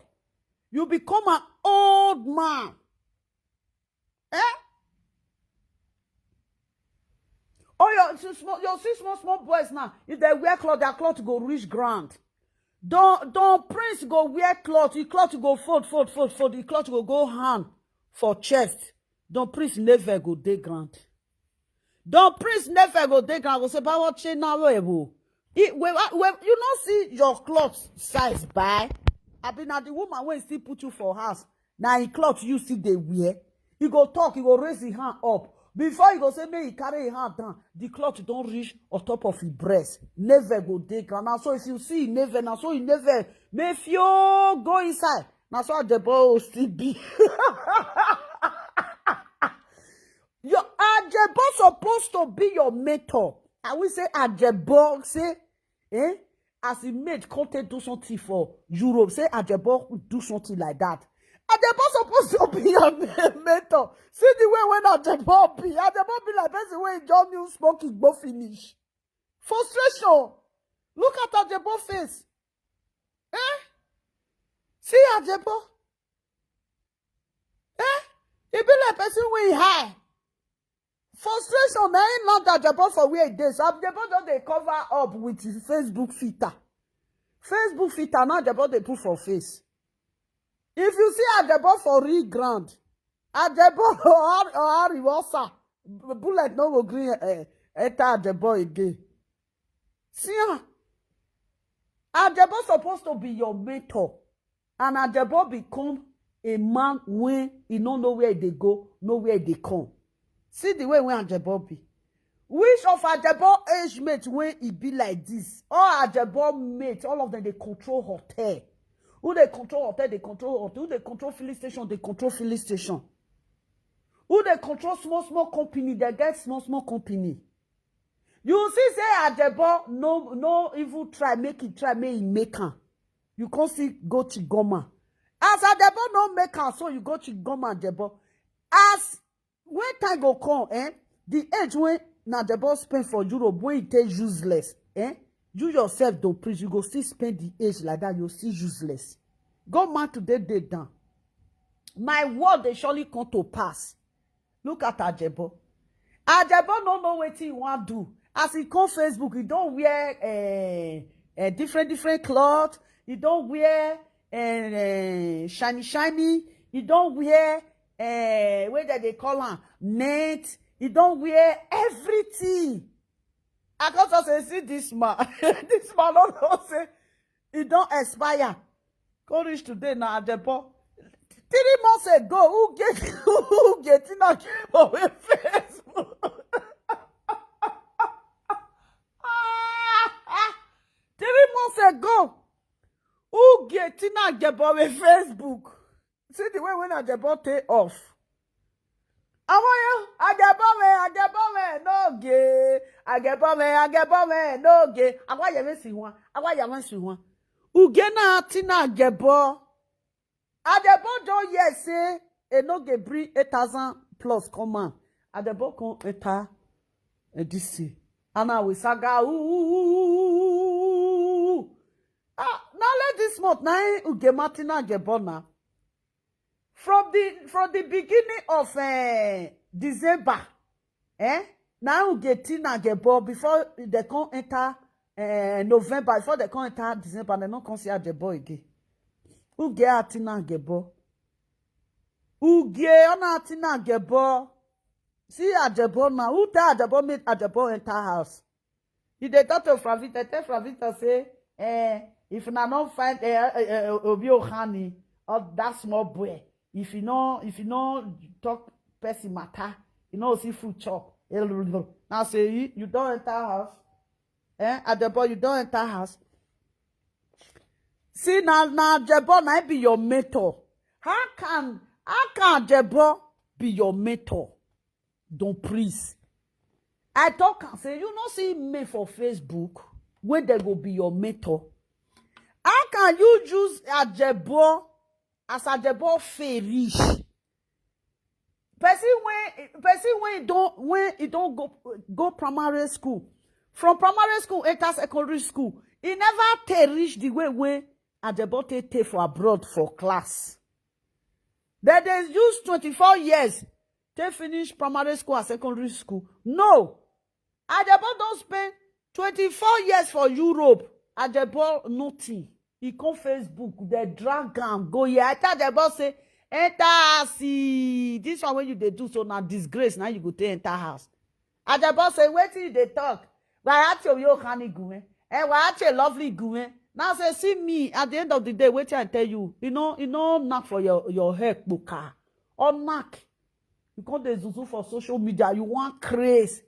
you become an old man. Eh? Oh, your, so small, you see small, small boys now. If they wear cloth, their cloth go reach ground. Don, Don Priest go wear cloth. The cloth go fold, fold, fold, fold. The cloth go go hand for chest. Don Priest never go dey ground. Don Priest never go dey ground. Go say, "Bawo che na we wo." It, we, we, you no see your cloth size by. I be na the woman wey still put you for house. Na him cloth you see dey wear. He go talk, he go raise his hand up. Before he go say, make he carry his hand down, the cloth don reach on top of his breast. Never go dey ground. Now, so if you see never, now so he never. May few go inside. Now so the boy still be. Your Ajebo supposed to be your mentor. I will say Ajebo say, eh? As he made content do something for Europe, say Ajebo do something like that. Ajebo supposed to be your mentor. See the way when Ajebo be. Ajebo be like person wey just new smoking go finish. Frustration. Look at Ajebo face. Eh? See Ajebo. Eh? E be like person wey high. Frustration na him land Ajebo for where e dey. So Ajebo don dey cover up with his Facebook filter. Facebook filter na Ajebo dey put for face. If you see Ajebo for real ground, Ajebo or or Ariwosa, bullet no go gree eh, enter Ajebo again. See am. Ajebo supposed to be your mentor. And Ajebo become a man wey he no know where he dey go, know where he dey come. See the way wey Ajebo be. Which of Ajebo age mate wey e be like this? All Ajebo mate, all of them dey control hotel. Who dey control hotel, dey control hotel. Who dey control filling station, dey control filling station. Who dey control small small company, dey get small small company. You see say Ajebo no no even try make e try make e make am. You come see go Chigoma. As Ajebo no make am, so you go Chigoma Ajebo. As when time go come, eh? The age wey na Ajebo spend for Europe when e take useless, eh? You yourself don preach, you go still spend the age like that, you still useless. Go man today dey down. My word dey surely come to pass. Look at Ajebo. Ajebo no know wetin he wan do. As he come Facebook, he don wear eh, eh, different different cloth. He don wear eh, eh, shiny shiny. He don wear eh, wey dem dey call am net. He don wear everything. I come talk say, see this man. This man no know say e don expire. Come reach today na Ajebo. Three months ago, who get who get in Ajebo with Facebook? Three months ago, who get in Ajebo with Facebook? See the way when Ajebo take off. Awayo, Ajebo me, Ajebo me, no gay. Ajebo me, Ajebo me, no gay. Awaye me si one. Awaye me si one. Ugena Tina Ajebo. Ajebo don hear say e no go bring eight thousand plus come out. Adebo come enter, eh, this thing. And now we saga, ooh, ooh, ooh, ooh, ooh, ooh. Ah, now let this month, now Uge Martina Uge Bona. From the, from the beginning of, eh, December, eh? Now Uge Tina Uge Bo before they come enter, eh, November, before they come enter December, they no come see Uge Bo again. Uge Tina Uge Bo. Uge Ona Tina Uge Bo. See Uge Bo now. Who tell Uge Bo make Uge Bo enter house? He dey talk to Flavita, tell Flavita say, eh, if una no find, eh, eh, eh, Obi Ohani, or that small boy, if you no, if you no talk person matter, you no see food chop. Now say you, you don enter house. Eh, Uge Bo, you don enter house. See, now, now Uge Bo, now be your mentor. How can, how can Uge Bo be your mentor? Don Prince. I talk and say, you no see me for Facebook, where they go be your mentor. How can you use Uge Bo as Uge Bo feel reach? Person when, person when he don't, when he don't go, go primary school, from primary school enter secondary school, he never take reach the way when Uge Bo take, take for abroad for class. Then they use twenty-four years take finish primary school and secondary school. No. Uge Bo don spend twenty-four years for Europe. Uge Bo nothing. He come Facebook, they drag am go here. I tell Uge Bo say, enter house. See, this one when you dey do so, now disgrace, now you go take enter house. Uge Bo say, wetin you dey talk? Why aren't you your honey gume? Eh, why aren't you lovely gume? Now say, see me, at the end of the day, wetin I tell you, you know, you know, knock for your, your head, boka. Or knock. You come dey zuzu for social media, you want craze.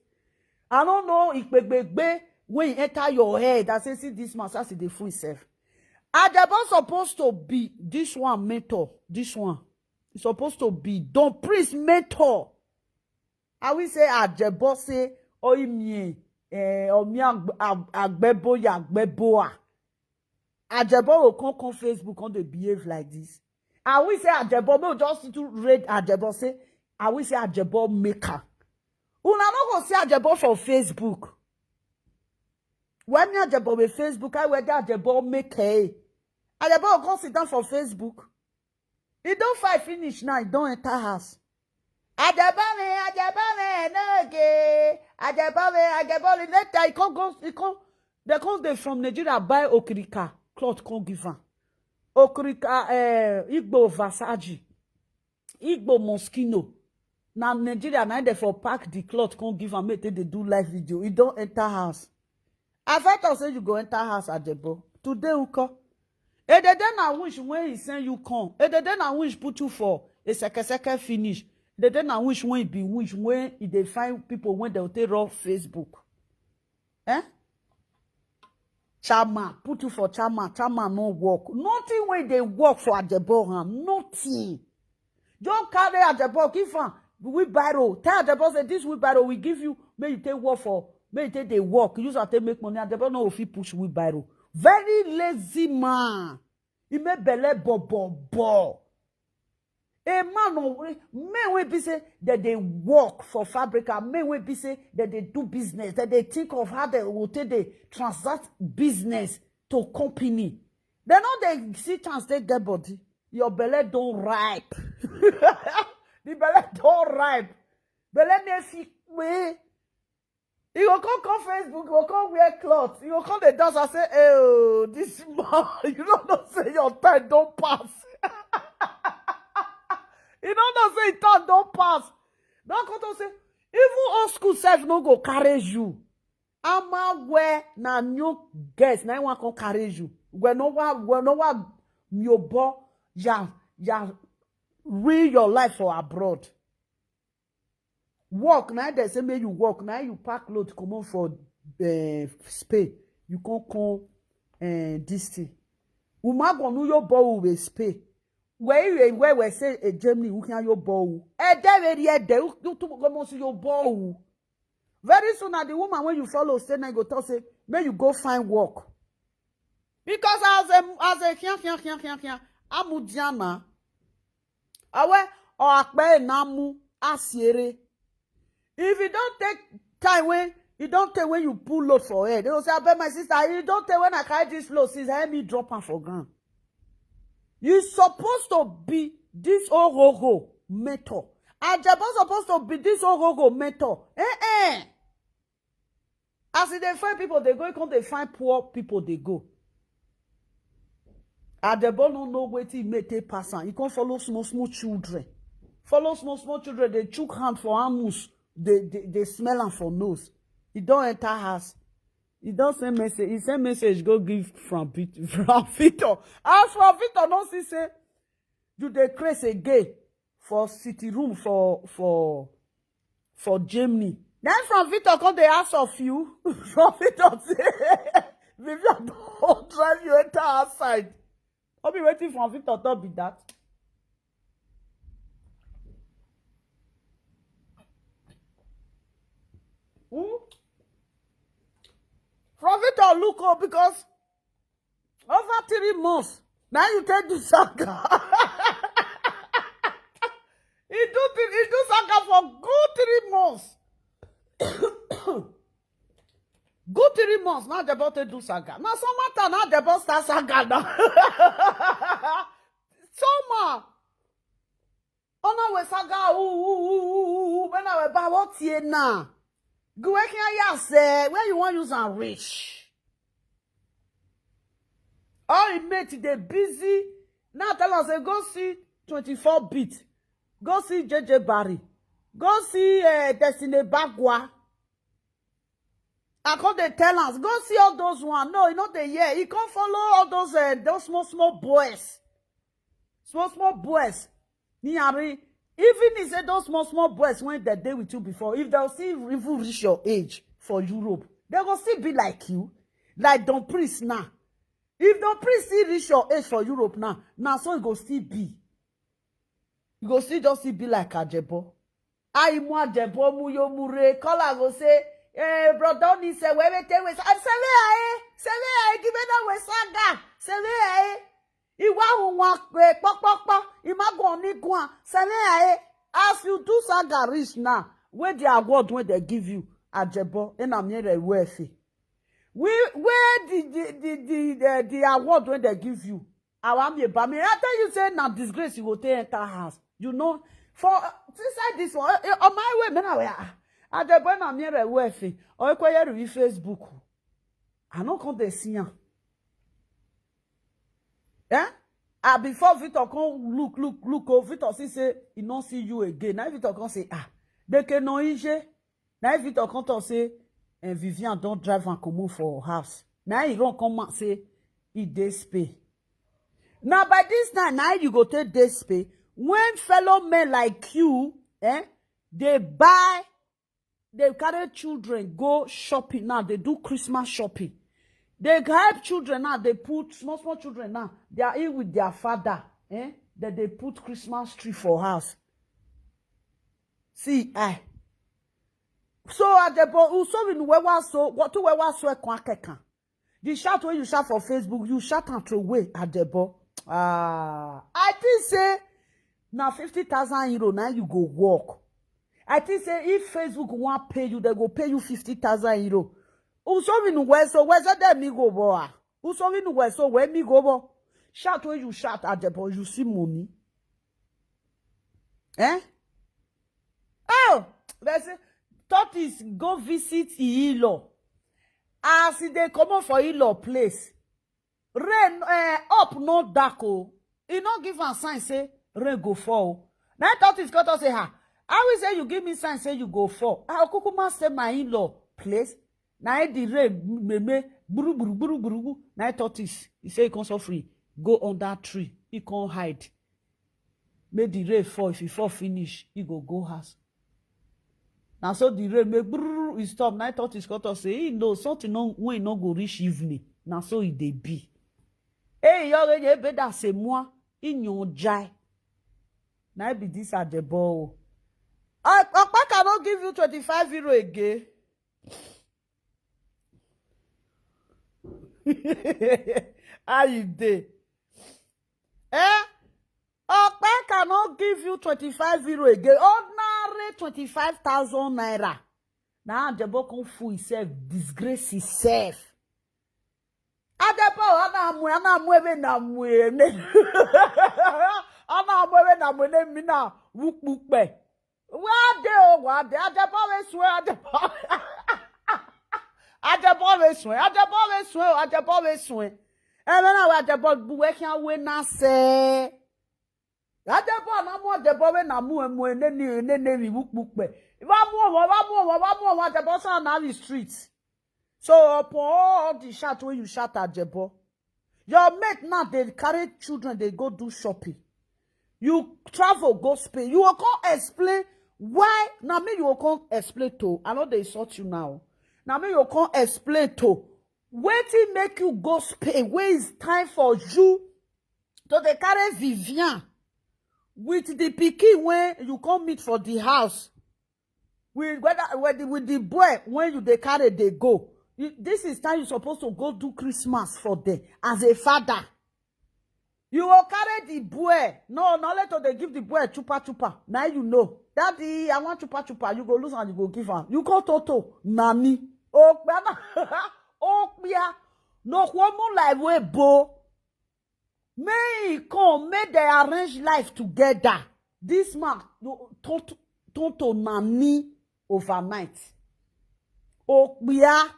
I don't know if gbegbe when he enter your head, I say, see this man, as he dey fool himself. Uge Bo supposed to be this one mentor, this one. He supposed to be Don Prince mentor. I will say Uge Bo say, oh, me, eh, or me, Agbebo, Agbeboa. Uge Bo will come, come Facebook, come dey behave like this. I will say Uge Bo, me just to read Uge Bo say, I will say Uge Bo maker. Una no go see Uge Bo for Facebook. When me Uge Bo with Facebook, I will get Uge Bo maker. Uge Bo will come sit down for Facebook. He don fight finish now, he don enter house. Uge Bo me, Uge Bo me, no gay. Uge Bo me, Uge Bo me, later he come go, he come, they come dey from Nigeria buy Okirika cloth come give am. Okirika, eh, Igbo Versace, Igbo Moschino. Na Nigeria, na they for pack the cloth come give am, make they dey do live video. He don enter house. I first thought say you go enter house, Uge Bo. Today, Uko. E dey dey na wish when he send you come. E dey dey na wish put you for a second, second finish. E dey dey na wish when he be wish when he dey find people when they take run Facebook. Eh? Chairman, put you for chairman. Chairman no work. Nothing when they work for Uge Bo hand. Nothing. Just carry Uge Bo, give am wheelbarrow. Tell Uge Bo say, this wheelbarrow we give you, make you take work for, make you take dey work. Use am take make money. Uge Bo no go fit push wheelbarrow. Very lazy man. He make belle bo bo bo. A man, no, men wey be say that they work for fabric, and men wey be say that they do business, that they think of how they will take dey transact business to company. They no dey see chance take get body. Your belle don ripe. The belle don ripe. Belle me fit way. You go come, come Facebook, you go come wear cloth. You go come the dance and say, oh, this man, you don't know say your time don't pass. You don't know say your time don't pass. Don't come to say, even old school self no go carry you. Ama where na new guest, na one come carry you. When no one, when no one, your bo, ya, ya, real your life for abroad. Work, na they say make you work, na you pack load, come on for, eh, Spain. You come, come, eh, this thing. Uma go no your bo with Spain. Where you, where we say, eh, Germany, who can your bo? Eh, there, where you there, you, you two go must your bo. Very soon, na the woman when you follow, say, na go talk, say, may you go find work. Because as a, as a, here, here, here, here, here, Amudiana. Awe, Or akpe namu asiere. If you don't take time when you don't take when you pull load for head, they will say, "I bet my sister, you don't take when I carry this load, since I me drop am for ground." You supposed to be this ohoho mentor. Ajebo supposed to be this ohoho mentor. Eh eh. As e dey find people dey go, e come dey find poor people dey go. Ajebo no know wetin e make take pass am. E come follow small small children. Follow small small children dey chook hand for anus, dey dey dey smell am for nose. E don enter house. E don send message. E send message go give Frank Pit- Frank Victor. As Frank Victor no see say you dey craze again for city room for for for Germany. Then Frank Victor come dey ask of you. Frank Victor say, "Vivian don drive you enter outside." No be wetin Frank Victor talk be that. Hmm? Frank Victor look up because over three months, now you take do saga. He do three, he do saga for good three months. Good three months, now they about to do saga. Now some matter, now they about start saga now. Summer. Ona we saga, ooh, ooh, ooh, ooh, ooh, ooh, when I was about here now. Go where can I say, where you want use and reach? All he made, they busy. Now tell us, say, "Go see twenty-four beat. Go see J J Barry. Go see uh, Destiny Bagua." I come dey tell am, "Go see all those one." No, e no dey hear. E come follow all those uh, those small small boys. Small small boys. Me and me, even if say those small small boys when they dey with you before, if they'll still even reach your age for Europe, they go still be like you, like Don Priest now. If Don Priest still reach your age for Europe now, now so e go still be. You go still just still be like Ajebo. Aimu Ajebo mu yo mure. Caller go say, "Eh, brother, ni se wewe te we sa." I say, "We aye, say we aye, give me that we saga. Say we aye." Iwa hu wa pe po po po. Ima go ni gwan. Say we aye. As you do saga reach now, where the award when they give you, Ajebo, and I'm here wealthy. We where the the the the, the, the award when they give you. Our me ba me. I tell you say na disgrace you go take enter house. You know, for uh, inside this one, eh, eh, on my way, man, I wear. At the boy na me re wefe. Or you call you Facebook. I no come dey see am. Eh? Ah, before Victor come look, look, look, oh, Victor see say he no see you again. Now Victor come say, "Ah, they can no ije." Now Victor come talk say, and Vivian don't drive and come for house. Now he run come out say he dey spay. Now by this time, now you go take dey spay. When fellow men like you, eh, they buy, they carry children go shopping now. They do Christmas shopping. They help children now. They put small small children now. They are in with their father. Eh? That they put Christmas tree for house. See, I. So at the bo uso in wewa so what to wewa so ekwan kekan. The shout when you shout for Facebook, you shout and throw away at the bo. Ah, I think say now fifty thousand euro now you go work. I think say if Facebook want pay you, they go pay you fifty thousand euro. Uso in we so where's that me go boa? Uso in we so where me go bo? Shout when you shout at the bo, you see money. Eh? Oh, they say tortoise go visit Ilo. As e dey comot for Ilo place, rain uh, up no dark o. E no give am sign say rain go fall. Na tortoise come talk say, "Ha, how is say you give me sign say you go fall? I kukuma say my in-law place." Na the rain meme gburu gburu gburu gburu. Na tortoise, he say he come suffering, go under tree, he come hide. Make the rain fall. If e fall finish, e go go house. Na so the rain make brrrr, e stop. Na tortoise come talk say he know something no, when e no go reach evening. Na so e dey be. Hey, you already ebe that same one in your jai. Na be this at the ball. Okpaka no give you twenty-five euro again. How you dey? Eh? Okpaka I no give you twenty-five euro again. Ordinary twenty-five thousand naira. Now Ajebo come fool himself, disgrace himself. Ajebo, ana mu, ana mu ebe na mu ene. Ana mu ebe na mu ene mi na wukpukpe. Wa de o, wa de. Ajebo we swe, Ajebo. Ajebo we swe, Ajebo we swe, Ajebo we swe. Ebe na wa Ajebo buwe kya we na se. Ajebo na mu Ajebo we na mu emu ene ni ene ne mi wukpukpe. Wa mu wa, wa mu wa, wa mu wa Ajebo sa na the street. So upon all the shout when you shout Ajebo, your mate now they carry children, they go do shopping. You travel, go Spain. You will come explain why. Now me, you will come explain to. I know they insult you now. Now me, you will come explain to. Waiting make you go Spain. Where is time for you to they carry Vivian with the pikin when you come meet for the house? With whether with the, with the boy when you they carry they go. You- This is time you supposed to go do Christmas for them as a father. You will carry the boy. No, no, let they give the boy chupa chupa. Now you know. Daddy, I want chupa chupa. You go lose and you go give her. You go toto. Nani. Okpia. Okpia. No kwomu like we bo. May he come, may they arrange life together. This man, no, turn to, turn to nani overnight. Okpia.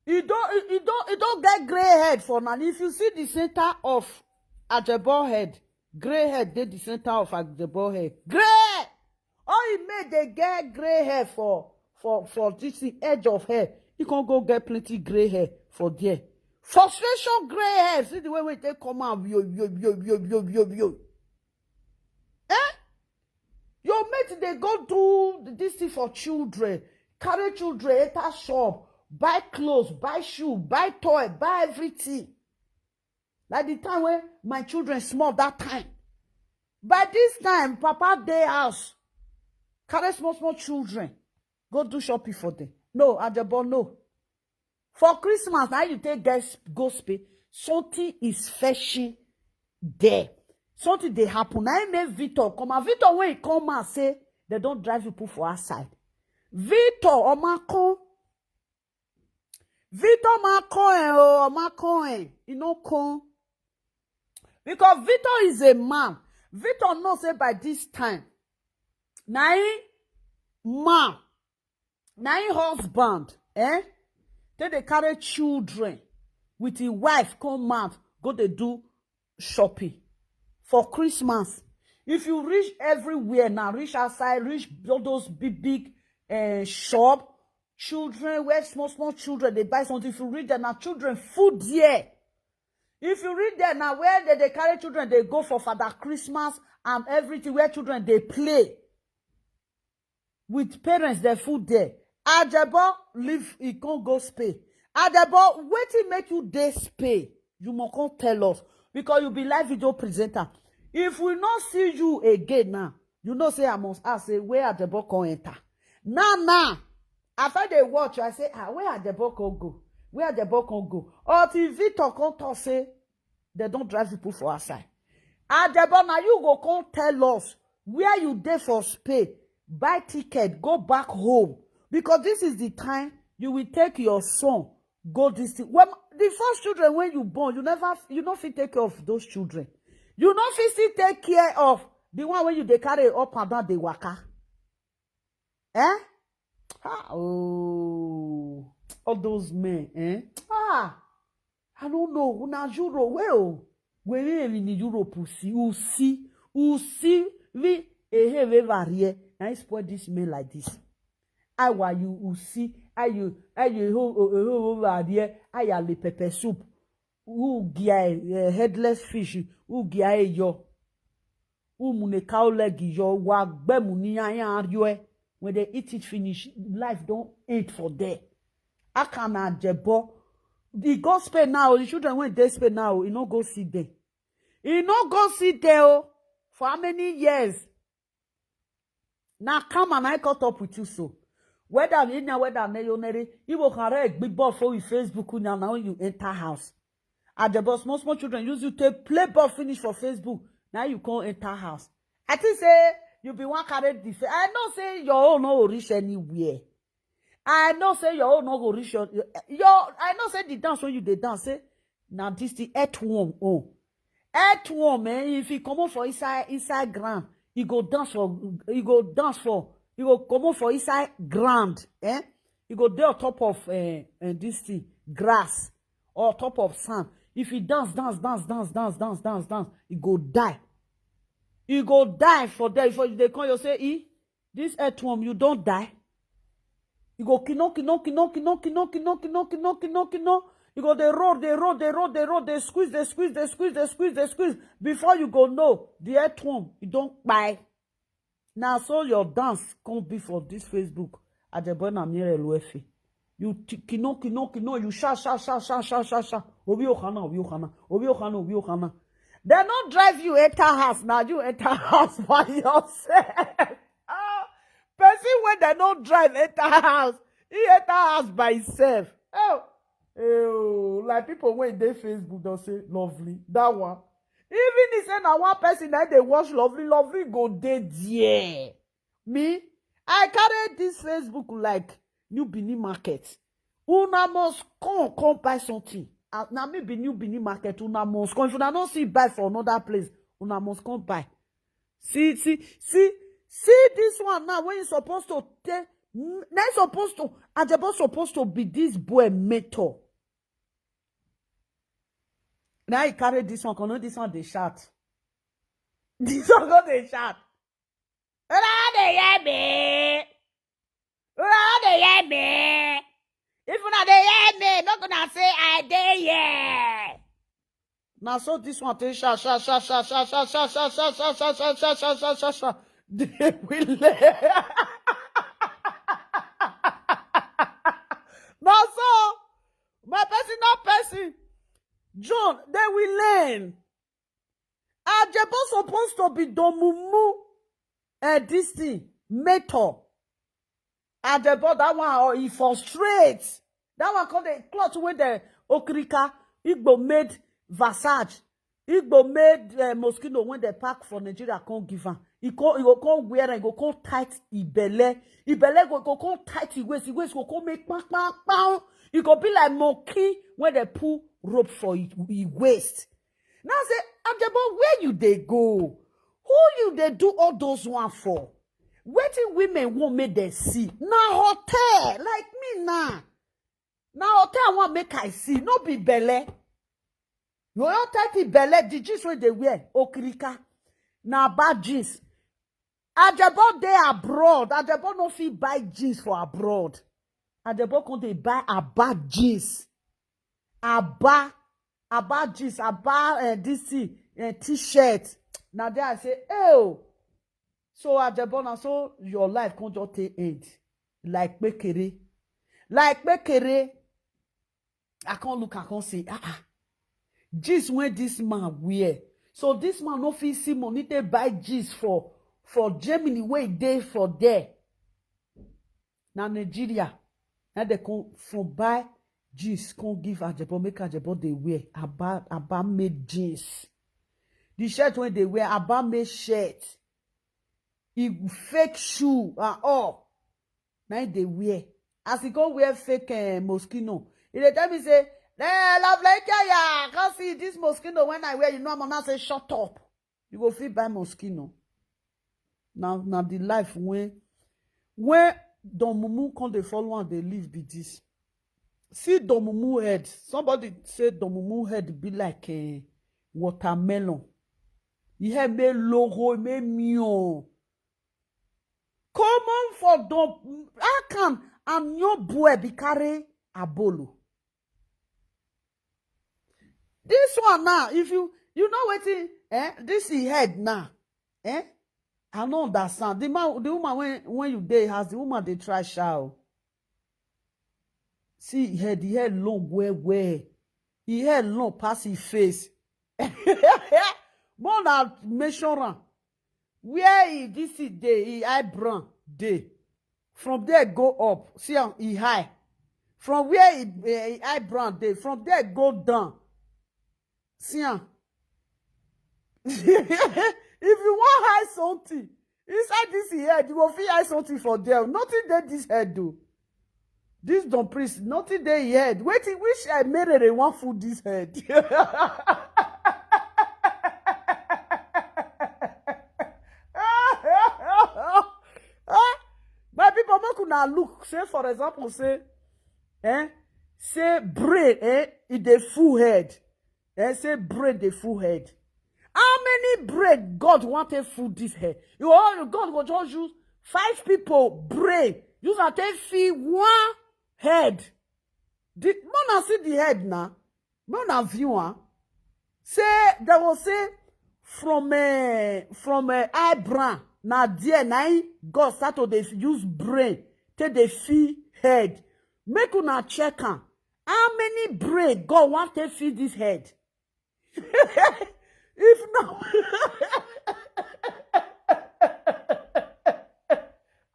He don't, he, he don't, he don't get gray head for nani. If you see the center of Ajebo head, gray head dey the center of Ajebo head. Gray! All he made they get gray hair for for for this thing, edge of hair. He can go get plenty gray hair for there. Frustration gray hair. See the way we take come out. Yo, yo, yo, yo, yo, yo, yo. Eh? Your mate they go do this thing for children. Carry children, enter shop, buy clothes, buy shoe, buy toy, buy everything. Like the time when my children small that time. By this time, Papa dey house. Carry small, small children. Go do shopping for them. No, Ajebo, no. For Christmas, now you take guys go Spain. Something is fetching there. Something they happen. Now he make Victor come out. Victor when he come out, say they don't drive people for outside. Victor, Omako. Victor ma come, oh, Omako, he no come. Because Victor is a man. Victor know say by this time, na him man, na him husband, eh? Then they carry children with his wife come out, go they do shopping for Christmas. If you reach everywhere now, reach outside, reach all those big, big uh, shop, children, where small, small children, they buy something. If you reach there now, children, food there. If you reach there now, where they, they carry children, they go for Father Christmas and everything, where children, they play with parents, their food there. Ajebo, leave, he can't go Spain. Ajebo, waiting make you day Spain. You must come tell us. Because you be live video presenter. If we not see you again now, you know say I must ask, say, where Ajebo can enter? Now, now, after they watch, I say, ah, where Ajebo can go? Where Ajebo can go? Or till Victor come talk say, they don't drive people for outside. Ajebo, now you go come tell us where you dey for Spain. Buy ticket, go back home. Because this is the time you will take your son, go this thing. When the first children when you born, you never, you no fit take care of those children. You no fit still take care of the one when you dey carry up and down the waka. Eh? Ah, oh, all those men, eh? Ah, I don't know. Una Europe, well, we in Europe, usi, usi, usi, we, eh, eh, we varie. I spoil this men like this. I wa you, usi, I you, I you, ho, ho, ho, ho, varie, I a le pepper soup. Who gia, eh, headless fish, who gia, eh, yo. Who mune cow leg, yo, wa, be muni, ya, ya, yo, eh. When they eat it finish, life don't end for there. Akana Ajebo. The gospel now, the children when they spend now, he no go see them. He no go see them, oh, for how many years? Now come and I caught up with you so. Whether you know whether you know, you will correct big ball for your Facebook now, now you enter house. Ajebo, small, small children use you to play ball finish for Facebook. Now you can't enter house. I think say you be one carry the fa- I know say your own no go reach anywhere. I know say your own no go reach your, your, your I know say the dance wey you dey dance say na this the earthworm own. Earthworm, eh, if e comot for inside inside ground, e go dance for e go dance for e go comot for inside ground, eh? E go dey on top of eh, eh, this thing, grass, or top of sand. If e dance, dance, dance, dance, dance, dance, dance, dance, e go die. E go die for there. Before you dey come, you say, "E, this earthworm, you don die." E go kino, kino, kino, kino, kino, kino, kino, kino, kino. E go dey roll, dey roll, dey roll, dey roll, dey squeeze, dey squeeze, dey squeeze, dey squeeze, dey squeeze. Before you go know, the earthworm, e don kpai. Na so your dance come be for this Facebook. Ajebona Mire Luefe. You ti- kino, kino, kino, you sha, sha, sha, sha, sha, sha, sha. Obi Ohana, Obi Ohana, Obi Ohana, Obi Ohana. They no drive you enter house, now you enter house by yourself. Ah, person when they no drive enter house, he enter house by himself. Oh, oh, like people when they Facebook don't say lovely. That one. Even if say na one person that they watch lovely, lovely go dey there. Me, I carry this Facebook like New Benin market. Una must come, come buy something. Ah, na me be New Benin market. Una must come. If una no see buy for another place, una must come buy. See, see, see, see this one now. When you supposed to take, na supposed to, Ajebo supposed to be this boy mentor. Now he carry this one, come on, this one they shout. This one go they shout. Una dey hear me? Una dey hear me? If una dey hear me, make una say I dey here. Na so this one take sha sha sha sha sha sha sha sha sha sha sha sha sha sha sha sha sha sha sha. They will learn. Na so my person, not person. John, they will learn. Ajebo supposed to be Domumu. Eh, this thing, Meto. Ajebo, that one, or he frustrate. That one called the cloth with the okrika. Igbo made Versace. Igbo made uh, mosquito when they pack for Nigeria can't give am. He go he go come wear and he go come tight ibele. Ibele go go come tight his waist. His waist go come make pam pam pam. He go be like monkey when they pull rope for his, his waist. Now say, Ajebo, where you dey go? Who you dey do all those one for? Wetin women wan make dem see? Na hotel, like me now. Na hotel I wan make I see, no be belle. You don take the belle, the jeans wey dey wear, okirika. Na bad jeans. Ajebo dey abroad. Ajebo no fit buy jeans for abroad. Ajebo come dey buy Aba jeans. Aba, Aba jeans, Aba uh, this thing, uh, t-shirt. Na there I say, oh. So Ajebo, na so your life come just take end. Like pekere. Like pekere. I can't look, I can't say, ah, ah. Jeans when this man wear. So this man no fit see money they buy jeans for for Germany where they for there. Now Nigeria, now they come from buy jeans, come give Ajebo, make Ajebo they wear. Aba, Aba made jeans. The shirt when they wear, Aba made shirt. He fake shoe and all. Now they wear. As he go wear fake uh, mosquito, he dey tell me say, eh, love like yeah, yeah. I can't see this mosquito when I wear. You know, I'm gonna say, shut up. You go fit buy mosquito. Now, now the life when when Don Mumu come dey follow and they live be this. See Don Mumu head. Somebody say Don Mumu head be like a watermelon. He had me logo, me meal. Come on for Don. How can a new boy be carry a bolo? This one now, if you you know wetin eh this he head now eh I no understand the man the woman when when you dey house the woman dey try shout. See he head the head long well well he head long pass his face. More na measure am where he this thing dey he eyebrow dey from there go up see am he high from where he, eh, he eyebrow dey from there go down see am. If you wan hide something inside this head, you go fit hide something for there. Nothing dey this head o. This Don Prince, nothing dey him head. Wetin, which, eh, merere wan full this head? Ah, my people, make una look. Say, for example, say, eh, say brain, eh, e dey full head. Eh, say brain dey full head. How many brain God wan take full this head? You all, God go just use five people brain, use am take fill one head. The, make una see the head now. Make una view am. Say, they go say, from, eh, from, eh, eyebrow, na there na him God start to dey use brain take dey fill head. Make una check am. How many brain God wan take fill this head? If not,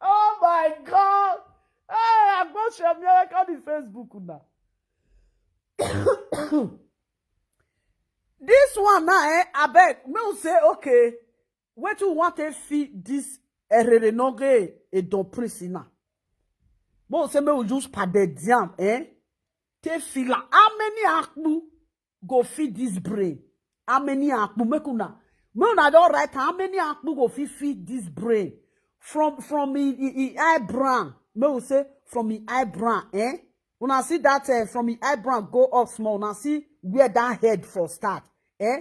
oh my God. Hey, I'm not sure. I'm here on the Facebook now. This one now, eh, abeg, make we say, okay, wetin we wan take fill this erere noge e Don Prince now? Make we say, make we use pounded yam, eh, take fill am. How many akpu go fit this brain? How many akpu? Make una, make una don write am. How many akpu go fit fit this brain? From, from e, e, e eyebrow. Make we say from e eyebrow, eh? Una see that, eh, from e eyebrow go up small. Una see where that head for start, eh?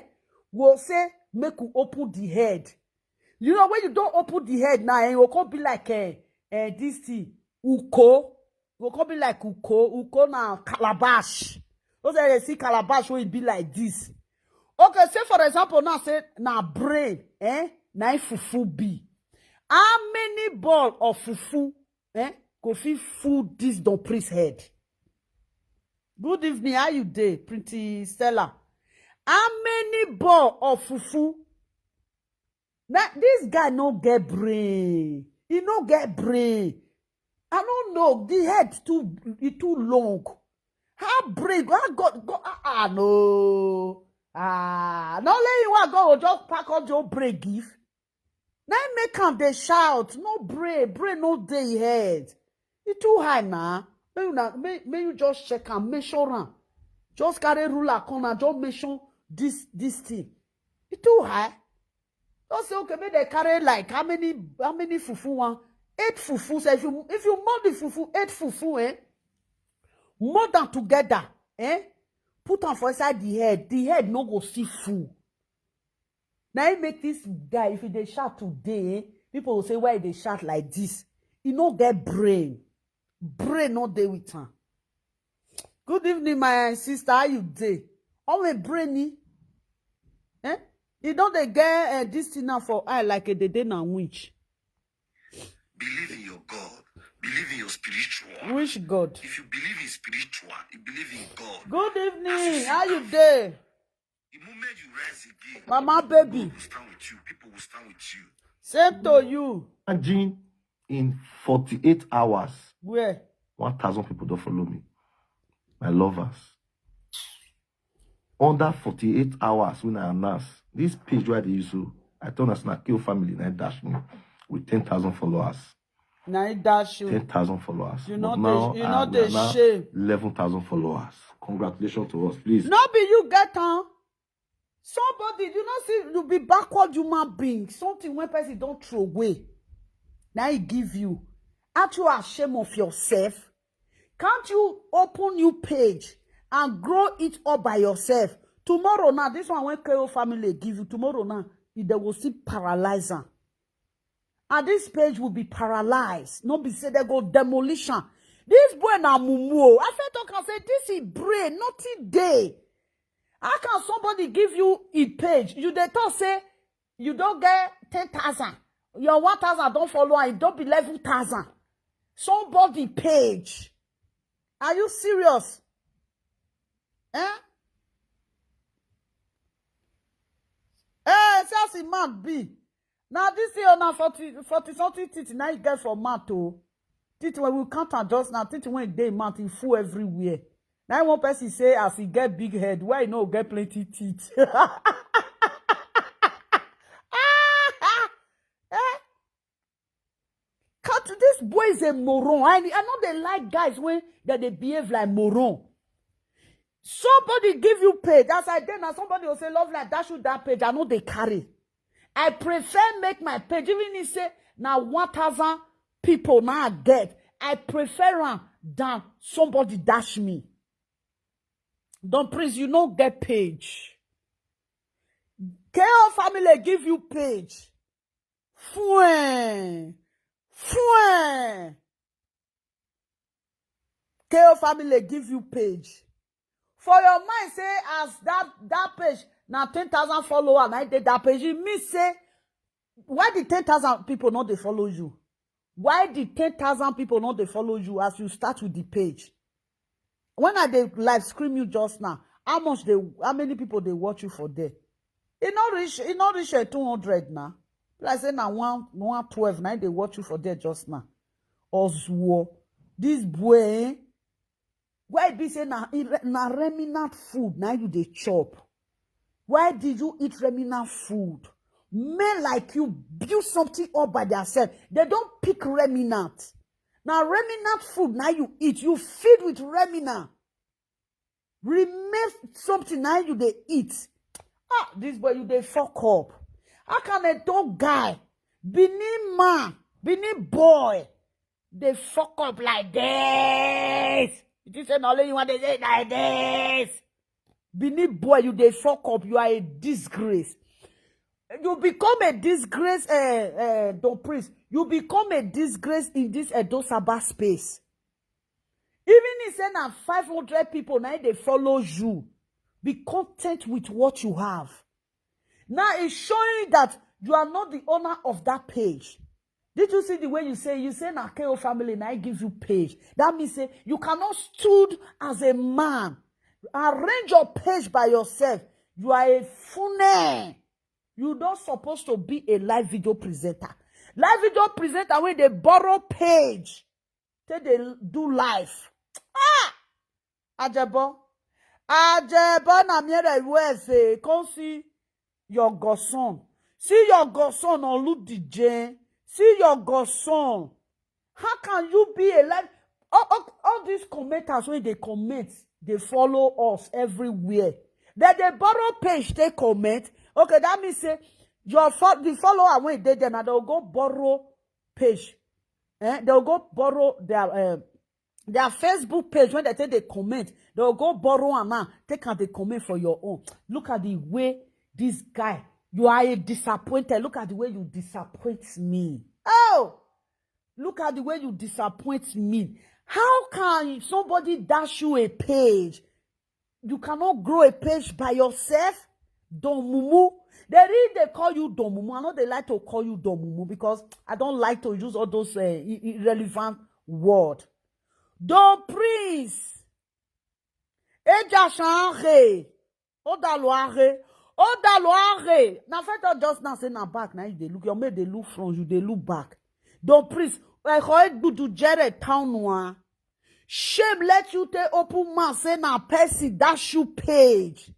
We say make we open the head. You know, when you don open the head now, eh, e go come be like, eh, eh, this thing, uko. E go come be like uko. Uko na calabash. Those are, dey see calabash wey e be like this. Okay, say for example now, say na brain, eh, na him fufu be. How many ball of fufu, eh, go fit full this Don Prince head? Good evening, how you dey, Pretty Stella? How many ball of fufu? Now, this guy no get brain. He no get brain. I don't know. The head too, e too long. How brain? How God? God, ah, ah, no. Ah, no, let you go just pack up your brain give. Now make am dey shout. No brain, brain no dey head. E too high na. Make una, make, make you just check am, measure am. Just carry ruler come and just measure this, this thing. E too high. Just say, okay, make they carry, like, how many, how many fufu one? Eight fufu. So if you, if you mount the fufu, eight fufu, eh? Mount them together, eh? Put am for inside the head. The head no go see full. Now you make this guy, if he dey shout today, eh, people will say, why they shout like this? He no get brain. Brain no dey with am. Good evening, my sister. How you dey? All my brainy. Eh? You don't dey get, eh, this thing now for eye like a dede na winch. Believe in your God. Believe in your spiritual. Which God? If you believe in spiritual, you believe in God. Good evening. How you dey? The moment you rise again, Mama baby, God will stand with you. People will stand with you. Same to you. Imagine in forty-eight hours, where? One thousand people don't follow me. My lovers. Under forty-eight hours, when I announce this page where they use so, I told us na kill family, na dash me with ten thousand followers. Na e dash you. Ten thousand followers. You But not now, dey, you I not am dey now shame. Eleven thousand followers. Congratulations to us, please. No be you get am. Somebody, you know, see, you be backward human being. Something when person don't throw away. Now he give you. Aren't you ashamed of yourself? Can't you open new page and grow it up by yourself? Tomorrow now, this one when K O family give you, tomorrow now, they will see paralyze am. And this page will be paralyzed. No be say they go demolition. This boy na mumu o. I fit talk and say, this is brain, nothing dey. How can somebody give you a page? You dey talk say you don't get ten thousand. Your one thousand don't follow and you don't be eleven thousand. Somebody page. Are you serious? Eh? Eh, say as a man be. Now this year na forty, forty something teeth now you get for mouth o. Teeth when we count am just now, teeth when dey mouth e full everywhere. Now one person say as he get big head, why he no get plenty teeth? Ah! Boy is a moron. I, I know they like guys when that they behave like moron. Somebody give you page. As I did now, somebody will say, "Love like that should that page." I know they carry. I prefer make my page. Even if say now one thousand people now I get. I prefer am than somebody dash me. Don't please, you no get page. K O family give you page. Fuen. Fuen. K O family give you page. For your mind, say as that that page now ten thousand follower, now they that page. It means say, why the ten thousand people not they follow you? Why the ten thousand people not they follow you as you start with the page? When I dey live scream you just now, how much they, how many people they watch you for there? It not reach, it not reach a two hundred now. Like say now one, one twelve now they watch you for there just now. Ozuo, this boy, eh? Why be say na, na remnant food now you dey chop? Why did you eat remnant food? Men like you build something up by themselves. They don't pick remnant. Now remnant food now you eat. You feed with remnant. Remain something now you dey eat. Ah, this boy, you dey fuck up. How can a dog guy, Benin man, Benin boy, they fuck up like this? You think say na only you want to say like this? Benin boy, you dey fuck up. You are a disgrace. You become a disgrace, uh, uh, Don Prince. You become a disgrace in this Edo Saba space. Even if say na five hundred people now they follow you, be content with what you have. Now it's showing that you are not the owner of that page. Did you see the way you say, you say na K O family now I give you page? That means say you cannot stood as a man, arrange your page by yourself. You are a fool. You don't supposed to be a live video presenter. Live video presenter when they borrow page, take they do live. Ah, Ajebo, Ajebo na mere U S A. Come see your godson. See your godson on Ludije. See your godson. How can you be a live? All, all, all these commenters when they comment, they follow us everywhere. Then they borrow page, they comment. Okay, that means say your fo- the follower when they then they'll go borrow page. Eh? They'll go borrow their uh, their Facebook page when they take they comment. They'll go borrow and now take out the comment for your own. Look at the way this guy. You are a disappointed. Look at the way you disappoint me. Oh, look at the way you disappoint me. How can somebody dash you a page? You cannot grow a page by yourself. Don Mumu. They really they call you Don Mumu. I know they like to call you Don Mumu because I don't like to use all those uh, irrelevant word. Don Prince. Eja shange. Odaloare. Odaloare. Na first of just now say na back now you dey look. Your mate dey look front, you dey look back. Don Prince, I call it good to Jere town noir. Shame let you take open mouth say na person dash you page.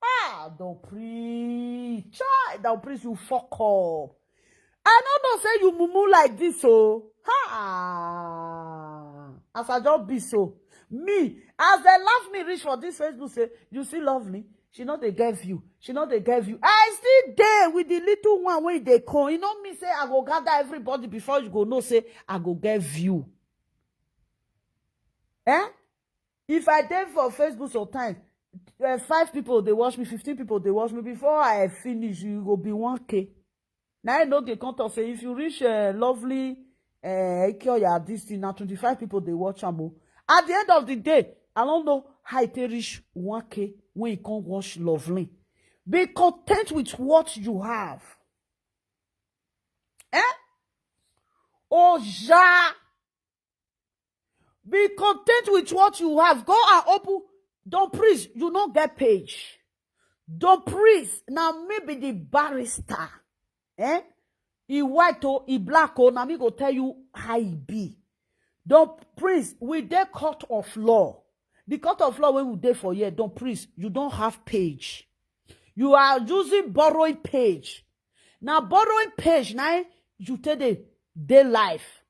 Ah, Don Prince. Chai, Don Prince, you fuck up. I don't know say you mumu like this, oh. Ha! As I just be so. Me, as they love me reach for this Facebook, say, you see lovely. She not they gave you. She not they gave you. I still there with the little one when they come. You know me say I go gather everybody before you go know say I go give you. Eh? If I dey for Facebook sometimes, uh, five people they watch me, fifteen people they watch me. Before I finish, you go be one K. Now I know they come talk say if you reach uh, lovely uh, Ikioya this thing now twenty-five people they watch am. Oh. At the end of the day, I don't know how it reach one K when you can't watch lovely. Be content with what you have. Eh? Oh yeah. Be content with what you have. Go and open. Don Prince, you no get page. Don Prince, now maybe the barrister. Eh? He white or he black or now me go tell you how he be. Don Prince, we dey court of law. The court of law when we dey for here, Don Prince, you don't have page. You are using borrowing page. Now borrowing page, now you take the day life.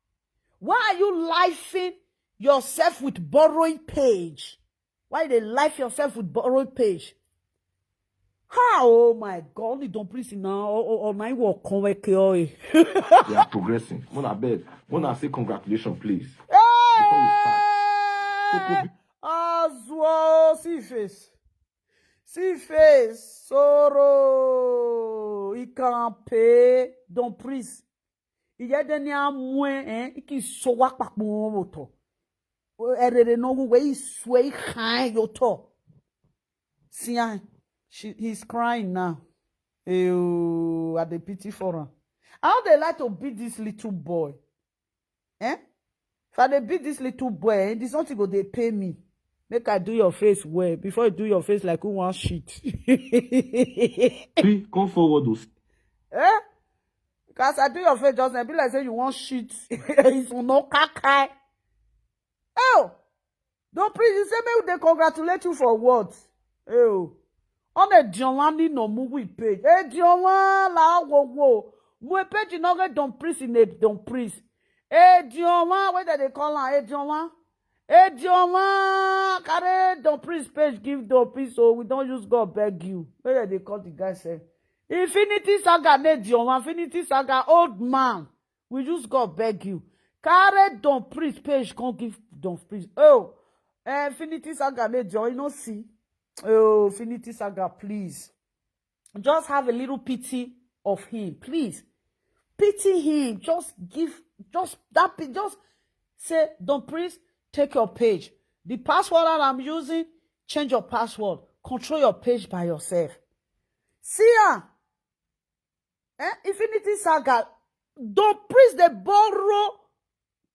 Why are you lifing yourself with borrowing page? Why you dey life yourself with borrowed page? Ha, oh my God, only Don Priest now or, or, or na him work come work your eh. They are progressing. Mona beg. Mona say congratulations, please. Before we start, Hey! Azuo, see face. See face. Sorrow. He can pay. Don Priest. Ìyẹn dẹni amú ẹ ẹ kì í so wá papọ̀ wọn wò tọ̀. Ẹ̀rẹ̀rẹ̀ náà wúwo ẹ̀ sùn ẹ̀ hàn ẹ̀ yóò tọ̀. See, I, she, he's crying now. Ew, I dey pity for him. How they like to beat this little boy? Eh? If I dey beat this little boy, eh, this nothing go dey pay me. Make I do your face well before you do your face like who wants shit. Please come forward. Oh. Eh? Because I do your face just now, be like say you want shit. It's no kakai. Oh, Don Priest, you say make they congratulate you for what? Oh, on a Giovanni no movie page. Hey, Giovanni, la wo wo. Mo page no get Don Priest in a Don Priest. Hey, Giovanni, what do they call her? Hey, Giovanni. Hey, Giovanni, carry Don Priest page, give Don Priest. So we don't use God beg you. Where they call the guy say? Infinity Saga, ne Giovanni, Infinity Saga, old man. We use God beg you. Carry Don Priest page, come give Don Priest. Oh, eh, Infinity Saga, ne Giovanni, you know, see. Oh, Infinity Saga, please. Just have a little pity of him, please. Pity him. Just give, just that, pi- just say, Don Priest, take your page. The password that I'm using, change your password. Control your page by yourself. See ya. Eh? Infinity Saga. Don Priest, they borrow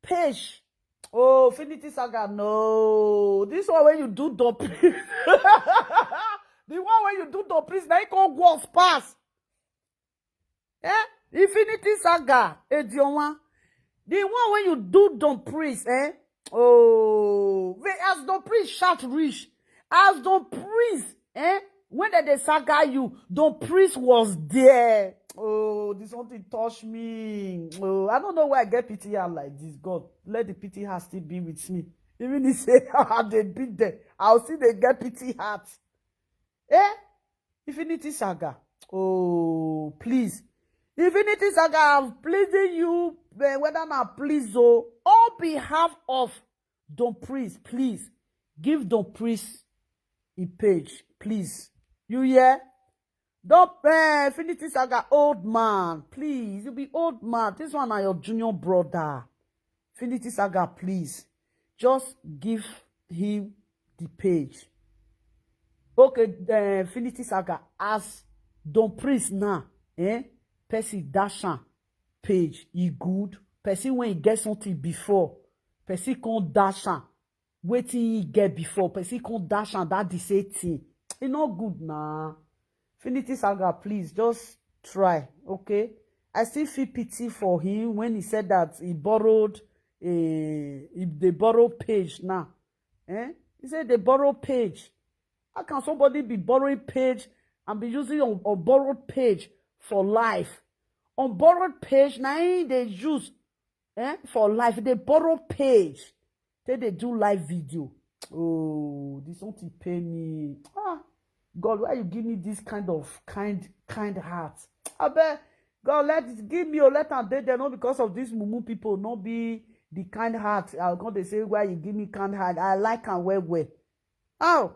page. Oh, Infinity Saga, no. This one when you do Don Priest. The one when you do Don Priest, now you go worse pass. Eh? Infinity Saga, Edionwa. The one when you do Don Priest, eh? Oh, wait, as Don Priest shout rich, as Don Priest, eh? When did they saga you, Don Priest was there. Oh, this something touch me. Oh, I don't know why I get pity her like this. God, let the pity heart still be with me. Even if say they beat them, I'll still they get pity heart. Eh? Infinity Saga. Oh, please. Infinity Saga, I'm pleading you, eh, whether na please, oh, on behalf of Don Priest, please give Don Priest a page, please. You hear? Don eh, Infinity Saga, old man, please. You be old man. This one na your junior brother. Infinity Saga, please. Just give him the page. Okay, uh, Infinity Saga, as Don Priest now, eh? Person dash am page, he good. Person when he get something before, person come dash am wetin he get before, person come dash am that the same thing. E no good na. Infinity Saga, please just try, okay? I still feel pity for him when he said that he borrowed a, he, they borrow page now. Eh? He said they borrow page. How can somebody be borrowing page and be using on, on borrowed page for life? On borrowed page, now they use eh, for life, they borrow page. They they do live video. Oh, this something pay me. Ah, God, why you give me this kind of kind kind heart? I bet God let it give me a let am dey there, not because of these mumu people, not be the kind heart. I'll come they say why you give me kind heart. I like am well well. Oh,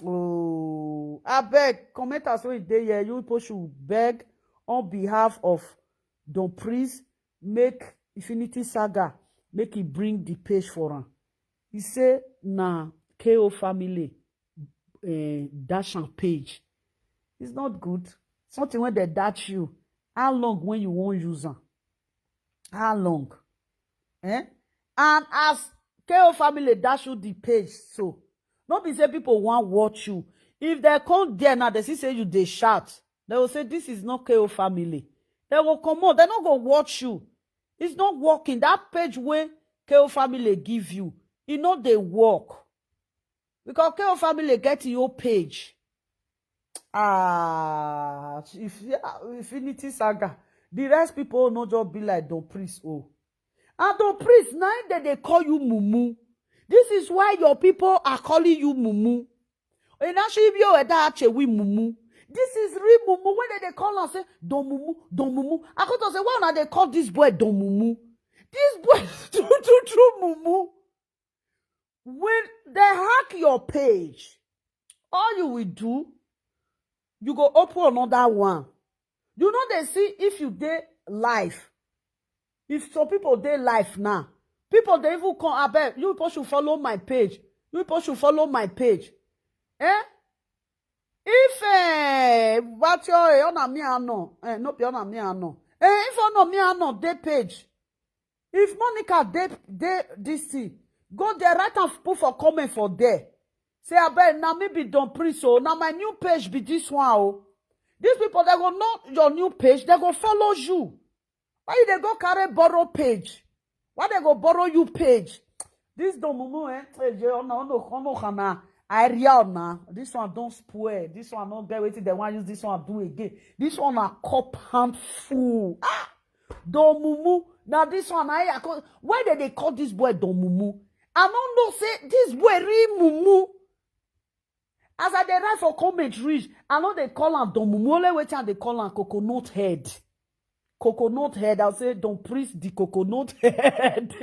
oh, I beg commenters wey dey here. You people should beg on behalf of Don Priest, make Infinity Saga, make he bring the page for am. He say na K O family uh, dash am page. It's not good. Something when they dash you, how long when you won't use am? How long? Eh? And as K O family dash you the page, so no be say people want watch you. If they come there now, they see say you they shout. They will say this is not K O family. They will come out. They not go watch you. It's not working. That page where K O family give you, it not they work. Because K O family get your page. Ah, if yeah, Infinity Saga, the rest people no just be like Don Priest. Oh, And the priest, now that they call you mumu. This is why your people are calling you mumu. Inashi ibio eda achewi mumu. This is real mumu. When they call and say, "Don mumu, don mumu." I come to say, "Why una dey call this boy don mumu?" This boy is true, true, true mumu. When they hack your page, all you will do, you go open another one. You know they see if you dey live. If some people dey live now, people dey even come, "Abeg, you people should follow my page. You people should follow my page." Eh? If eh, what your eh, on me I know. Eh, no be on me I know. Eh, if on me I know, dey page. If Monica dey dey this thing, go there, write and put for comment for there. Say, "Abeg, na me be Don Priest o. Na my new page be this one o." These people, they go know your new page. They go follow you. Why you dey go carry borrow page? Why they go borrow you page? This don mumu, eh? Eh, je, ono, ono, ono, kana. I real na. This one don't spoil. This one no get wetin they want use this one do again. This one na cup handful. Ah! Don mumu. Now this one, I, I call, why did they call this boy don mumu? I don't know say this boy real mumu. As I dey write for comment reach, I know they call am don mumu. Only wetin I dey call am coconut head. Coconut head. I'll say, "Don Priest the coconut head."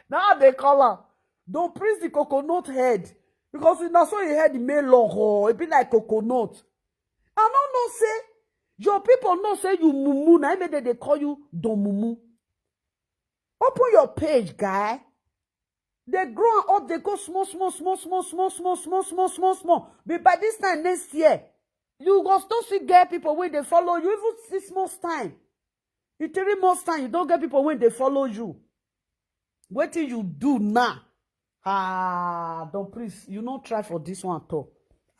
Now they call am Don Priest the coconut head. Because na so your head may long, oh, it be like coconut. I don't know say your people know say you mumu. Now maybe they call you don mumu. Open your page, guy. They grow up, they go small, small, small, small, small, small, small, small, small, small. But by this time next year, you go still see get people wey dey follow you. Even six months time, in three months time, you don't get people wey dey follow you. Wetin you do now? Ah, Don Priest, you no try for this one at all.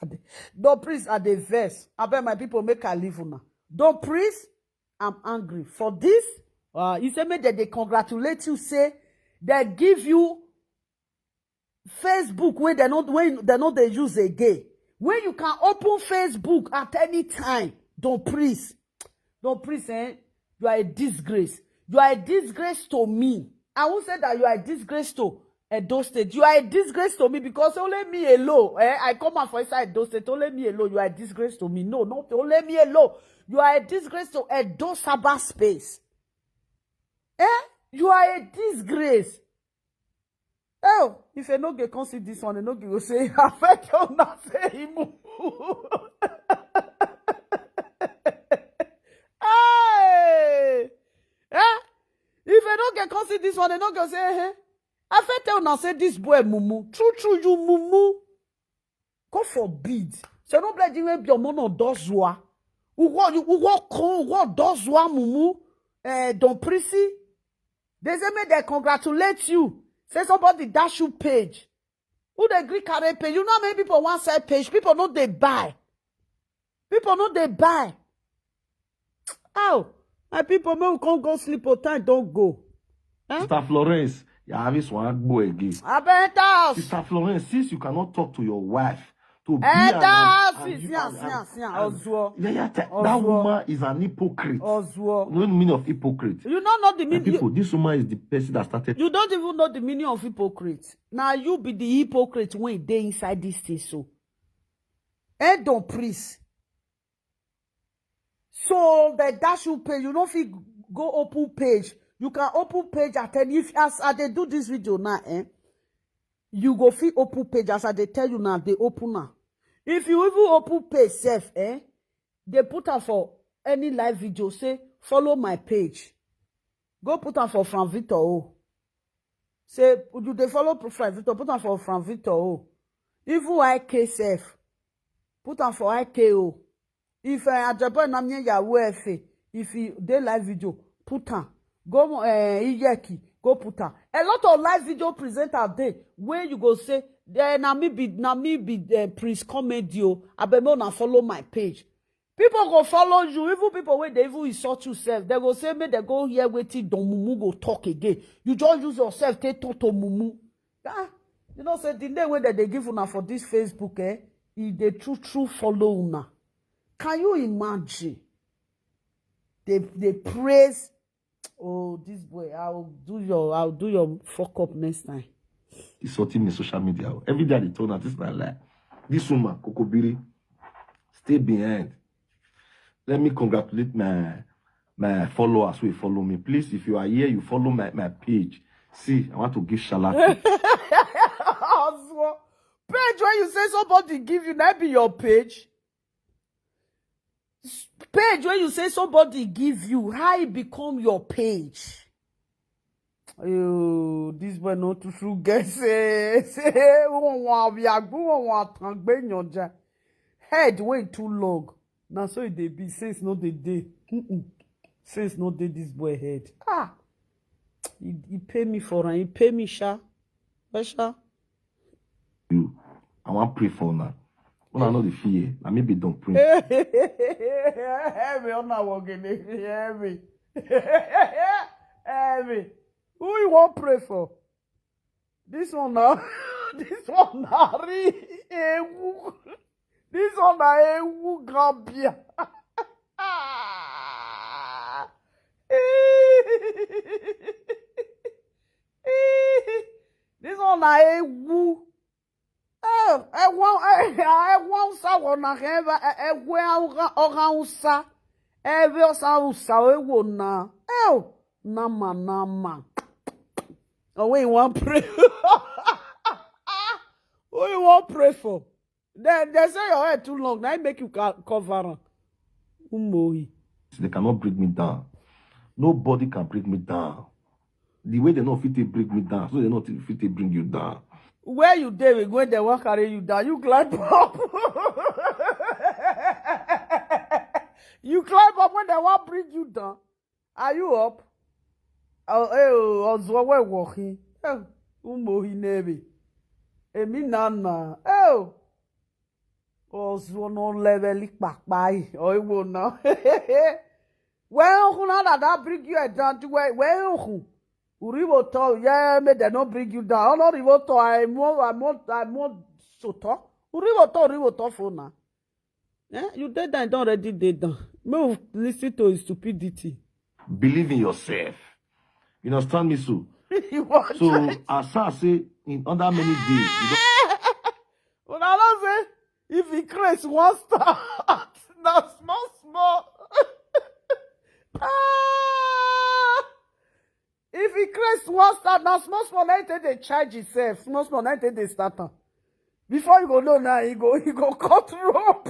I dey- Don Priest, I dey vex. I beg my people make I leave una. Don Priest, I'm angry for this. Uh, he say make dem dey congratulate you, say they give you Facebook wey they not when they not they use again. When you can open Facebook at any time, Don Priest, Don Priest, eh? You are a disgrace. You are a disgrace to me. I won't say that you are a disgrace to Edo State. You are a disgrace to me because only me alone. Eh? I come out for inside Edo State. Only me alone. You are a disgrace to me. No, not only me alone. You are a disgrace to Edo cyberspace. Eh? You are a disgrace. Oh, if you no get come see this one, you no go say, "I felt you not say him." Hey! Eh? If you no get come see this one, you no go say, "Eh? I felt you not say this boy mumu." True, true, you mumu. God forbid. So no blood you be your mono dozua. Ugo you ugo kon ugo dozua mumu. Eh, Don Prissy. They say make they congratulate you. Say somebody dash you page. Who they gree carry page? You know how many people want sell page? People no they buy. People no they buy. How? My people, may we come go sleep or time don't go. Huh? Sister Florence, you have this one go again. I better house. Sister Florence, since you cannot talk to your wife, to be an, Enter an, house, an, see, an, see, an, see, see, an, Ozuo. Yeah, yeah, te- that Ozuo. Woman is an hypocrite. Ozuo. You know the meaning of hypocrite? You don't know the My meaning. You, people, this woman is the person that started. You don't even know the meaning of hypocrite. Now you be the hypocrite when they inside this thing. So, eh, Don Prissy. So they dash you page. You don't fit go open page. You can open page at any. If as I dey do this video now, eh, you go fit open page as I dey tell you now. They open now. If you even open page self, eh, they put am for any live video. Say follow my page. Go put am for Frank Victor. Oh, say you dey follow Frank Victor. Put am for Frank Victor. Oh, even I K self. Put am for I K O. If uh, Ajaboy na me Yahoo F A, if he dey live video, put am. Go uh, Iyeki, go put am. A lot of live video presenters dey where you go say, "Eh, na me be na me be uh, Prince Comedy o. Abeg make una follow my page." People go follow you, even people wey dey even insult you sef. They go say make they go hear wetin Don Mumu go talk again. You just use yourself take talk to Mumu. Ah, you know say the name wey dem dey give una for this Facebook, eh, e dey true true follow una. Can you imagine? They they praise Oh, this boy, I'll do your, I'll do your fuck up next time. Insulting me social media. Every day I dey turn out, this na lie. This woman, Kokobiri, stay behind. Let me congratulate my my followers who follow me. Please, if you are here, you follow my, my page. See, I want to give shout out. Page where you say somebody give you, that be your page. Page where you say somebody give you, how it become your page. Oh, this boy not too true. Guess say, say, wọn wọn àbí àgbo, wọn wọn àtàngbé yànjá. Head way too long. Now so it dey be, sense no dey dey. Mm-mm. Sense no dey this boy head. Ah, he, he pay me for am. He pay me, sha. But sha. You, I want pray for una. Una no dey fear. Na me be don pray. Heavy, una walk in the heavy. Heavy. Who you want pray for? This one now. This one now. Ewu. This one now. Ewu Gambia. This one na ewu. Eh, ewu, eh, ewu Hausa wo na heva, eh, ewu Hausa, Hausa. Ewu Hausa, Hausa, ewu na. Eh, nama, nama. Oh, wait, you want pray? Who you want pray for? They, they say your hair too long. Now make you ca- cover am. Umohi. They cannot bring me down. Nobody can bring me down. The way they no fit take bring me down, so they no fit take bring you down. Where you dey when they wan carry you down, you climb up. You climb up when they wan bring you down. Are you up? Oh, eh, oh, ọzọ we walking. Eh, umohi nebe. Emi nana. Oh. Ọzọ no level papa. Oh, you will now. Well, who na that bring you down to where, where who? Uribo to, yeah, may they not bring you down. Ono ribo to, I mo, I mo, I mo soto. Uribo to, ribo to for now. Eh? You dead and don't already dead down. Me listen to his stupidity. Believe in yourself. You understand me so? You want So as I say, in under many days, you don't Una know say if he craze wan start, na small small. Ah! If he craze wan start, na small small na him take dey charge himself. Small small na him take dey start am. Before you go know now, he go he go cut rope.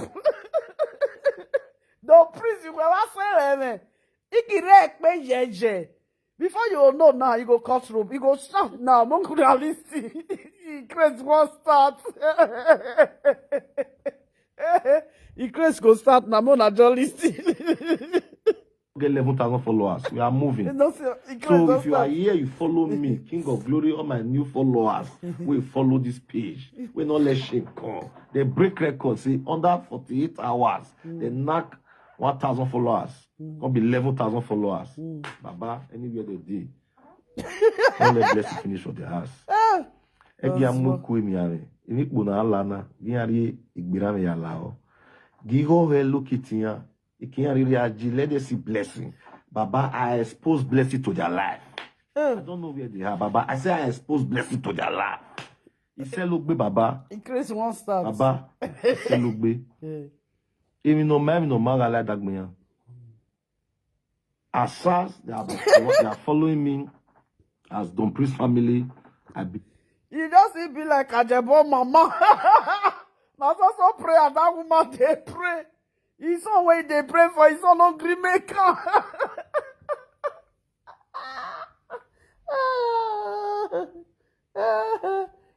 The priest you go ever say amen. Ikire ekpe jeje. Before you know now, you go cut rope. You go start now. Mongrel listen. He craze wan start. He craze go start now. Mona just listen. Get eleven thousand followers. We are moving. No, sir. He craze So don if you are start. Here, you follow me, King of Glory, all my new followers. We follow this page. We not let shame come. They break records. Say under forty-eight hours, they knock one thousand followers. Come be eleven thousand followers. Baba, anywhere they dey. Don't let blessing finish for their house. Egi amu kwe mi ame. Emi kpo na ala na. Gi ari igbira mi ya la o. Gi ho he look it ya. Iki ari ri aji, let them see blessing. Baba, I expose blessing to their life. I don't know where they are, Baba. I say I expose blessing to their life. Iṣẹ́ ló gbé, Baba. He craze wan start. Baba, iṣẹ́ ló gbé. Yeah. Èmi no ma, èmi no ma ga la dagbe yan. Asas, they are, they are following me as Don Priest family. I be You just see be like Ajebo mama. Na so so prayer that woman dey pray. His son wey dey pray for his son no gree make am.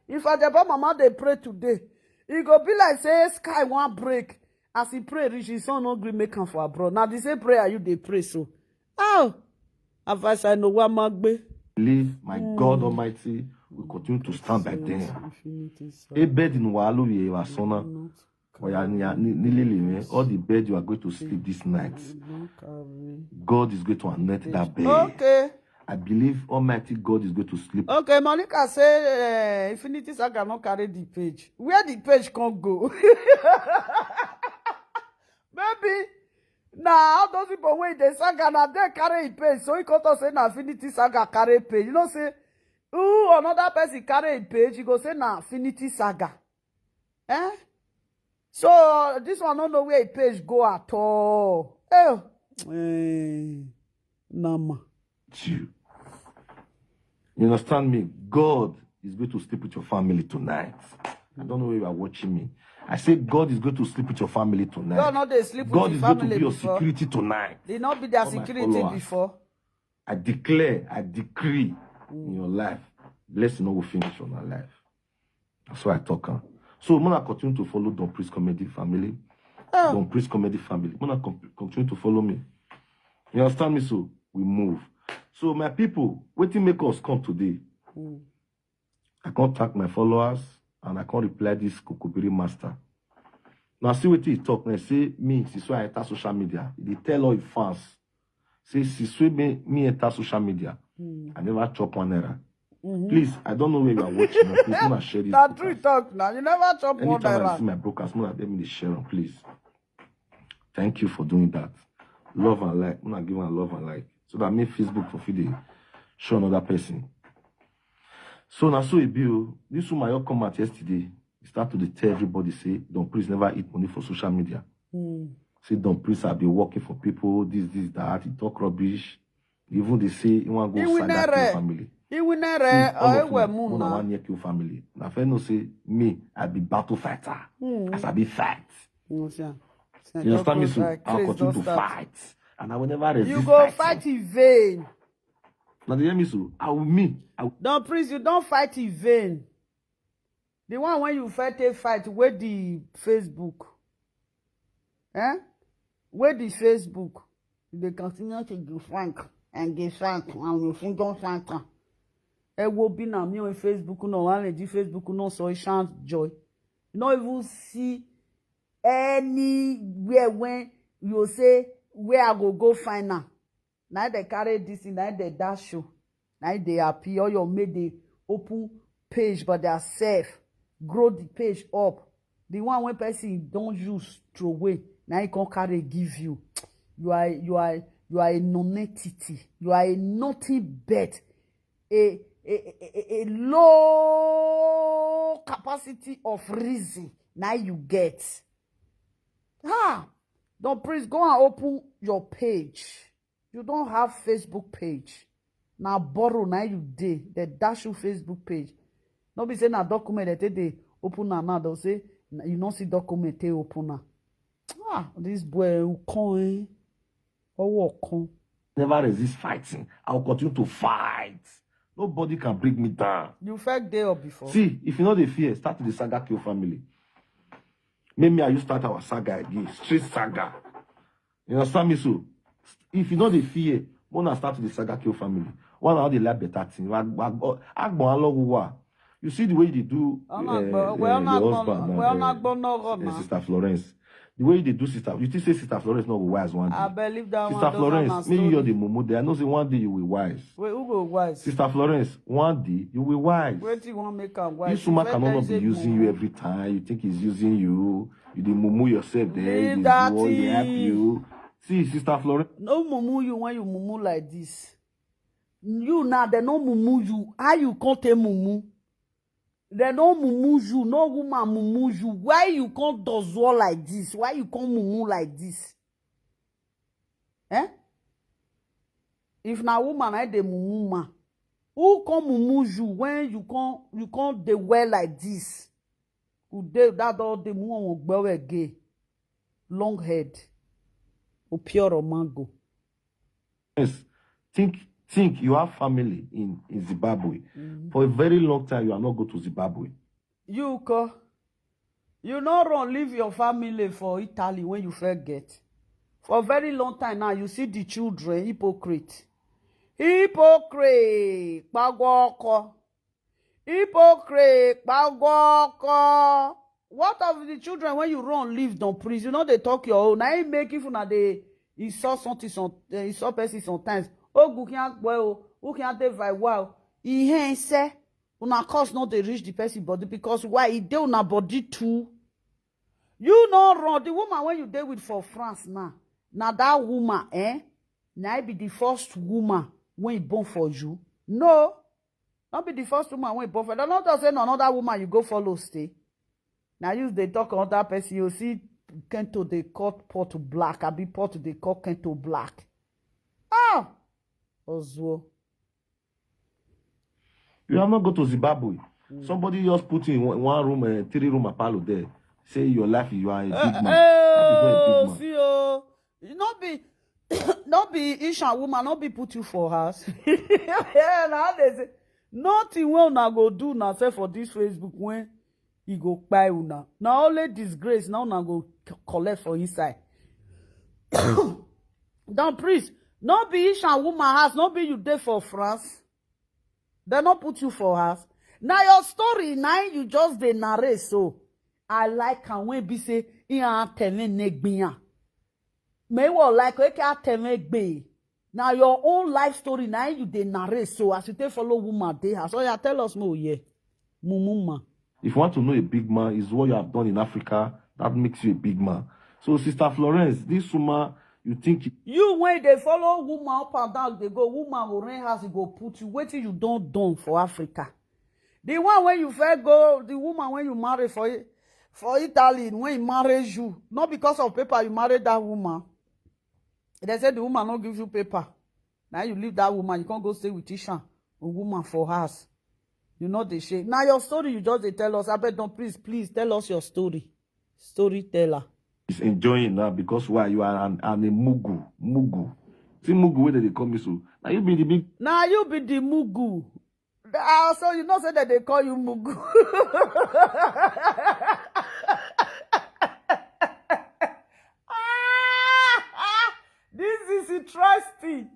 If Ajebo mama dey pray today, e go be like say sky wan break. As he pray reach, his son no gree make am for abroad. Na the same prayer you dey pray so. Oh, advice I know wa ma gbe. Believe my God Almighty will continue to stand by them. Ebed in walu ye wa sona. Oya ni ni ni lele me. All the bed you are going to sleep this night, God is going to anoint that bed. Okay. I believe Almighty God is going to sleep. Okay, Monica say uh, Infinity Saga no carry the page. Where the page can go? Maybe Na all those people wey dey saga, na dem carry im page. So he come talk say na Affinity Saga carry page. You know say who another person carry im page, you go say na Affinity Saga. Eh? So this one no know where im page go at all. Eh, eh, Nama. You. You understand me? God is going to sleep with your family tonight. I don't know where you are watching me. I say God is going to sleep with your family tonight. God no dey sleep with God his is going to family be your before. Security tonight. He no be their All my security followers. Before. I declare, I decree in your life, blessing no will finish on our life. That's why I talk am. So, when I continue to follow Don Priest Comedy Family, Oh, Don Priest Comedy Family, when I com- continue to follow me, you understand me? So we move. So my people, wetin make us come today? I can't tag my followers and I can't reply this Kokobiri master. Now see what he talk. Now say me, since I enter social media, they tell all his fans. Say since me, me enter social media, I never chop one naira. Please, I don't know where you are watching. But please, wanna share this. na Podcast. True talk now. You never chop one Anytime I naira. See my broadcast, wanna let me share am, please. Thank you for doing that. Love and like, wanna give am love and like, so that make Facebook for fit dey show another person. So now, so e be o. This woman you come out yesterday. He start to dey tell everybody say Don Priest never eat money for social media. Say Don Priest have been working for people, this, this, that. He talk rubbish. He even dey say he wan go He will saga not kill re- family. He will not See, re- all or of he will una, move una now. Wan near kill family. Na fair no say me, I be battle fighter. I sabi fight. You see am? See am, You understand me? just So like I'll Chris continue don to start. Fight, and I will never resist. You go fight in vain. Now they hear me so. I will me. I will Don Priest, you don fight in vain. The one when you fight a fight with the Facebook. Eh? With the Facebook. They continue to give Frank and give Frank and you think don't Frank. Ẹ wo bí na mi on Facebook no, wọn lè di Facebook no, so it sounds joy. No even see anywhere when you say where I go go find am. Na they carry this thing, na they dash you. Na they appear, all your made they open page by their self, grow the page up. The one when person don't use throw away, now he can carry give you. You are you are you are a non-entity. You are a nothing but a a, a, a, a low capacity of reason. Now you get. Ah, don't please go and open your page. You don't have Facebook page. Now borrow now you dey. They dash you Facebook page. No be say na document they take dey open am now. They'll say na- you no see document they open am. Ah, this boy who come. Oh, come. Never resist fighting. I will continue to fight. Nobody can bring me down. You felt there before. See, if you know the fear, start with the saga kill family. Maybe I you start our saga again, street saga. You understand me? So, if you know the fear, wanna start with the saga kill family. One how they like better thing. Agbon aloguwa. You see the way they do Ọ̀nà uh, àgbọ̀- uh, well, ọ̀nà the àgbọ̀- husband now, well, ọ̀nà uh, àgbọ̀ náà rọ̀ uh, náà. Sister Florence. The way they do Sister, you think say Sister Florence not go wise one day. I believe that Sister one. Florence, me you the mumu there. I know say one day you will wise. Wait, who go wise? Sister Florence, one day you will wise. Wetin you wan make am wise? This woman If cannot I not be say using mumu, you every time. You think he's using you. You the mumu yourself there. Leave He that do all he help thing. You. See, Sister Florence. No mumu you when you mumu like this. You now they no mumu you. How you can't take mumu? They no mumu you. No woman mumu you. Why you can't dozuo like this? Why you can't mumu like this? Eh? If na woman I dey mumu man, who come mumu you when you come you come dey wear like this? Who dey that all the mumu on gbewe gay, long head, opioro mango. Yes. Think think you have family in, in Zimbabwe. For a very long time, you are not go to Zimbabwe. You ko, you no run leave your family for Italy when you first get. For a very long time now, you see the children hypocrite, hypocrite, kpagwoko, hypocrite, kpagwoko. What of the children when you run leave don prison? You know they talk your own. Now you make if una dey insult something, some eh, insult person sometimes. Oh, who can't boy, oh, who can't dey by wow. He ain't say una cause not dey reach the person body because why he dey una body too. You no run the woman when you dey with for France now. Na that woman, eh? Na I be the first woman when born for you. No, not be the first woman when born for. Don't not say no another woman you go follow stay. Now use they talk another person. You see, Kento they cut pot black. I be pot they cut Kento black. Ah, Ozuo. You have not go to Zimbabwe. Somebody just put you in one- one room, uh, three room apalo there. Say your life, you are a big man. That is not a big man. See, oh, you not be, not be Ishan woman, not be put you for house. Yeah, now they say nothing wey una go do na say for this Facebook when e go kpai una. Na only disgrace na una go c- collect for inside. Don priest, no be Ishan woman house, no be you dey for France. Dem no put you for house. Na your story na im you just dey narrate so. I like am when be say e an tele ne gbiyan. Me wo like eke atele gbe. Na your own life story na im you dey narrate so as you take follow woman dey house. Oya tell us more, yeah. Mumu man. If you want to know a big man, is what you have done in Africa that makes you a big man. So, Sister Florence, this woman, you think You when they follow woman up and down, they go woman go rent house, e go put you. Wetin you don done for Africa? The one when you first go, the woman when you marry for I- for Italy, when he marry you, not because of paper you marry that woman. They say the woman no give you paper. Now you leave that woman, you can't go stay with Ishan, a woman for house. You know the shame. Now your story you just dey tell us. I bet don't please, please tell us your story. Storyteller. is enjoying now because why you are an, an a mugu, mugu. See mugu where they call me so. Now you be the big Now you be the mugu. Ah, so you know say that they call you mugu. Ah, this is interesting.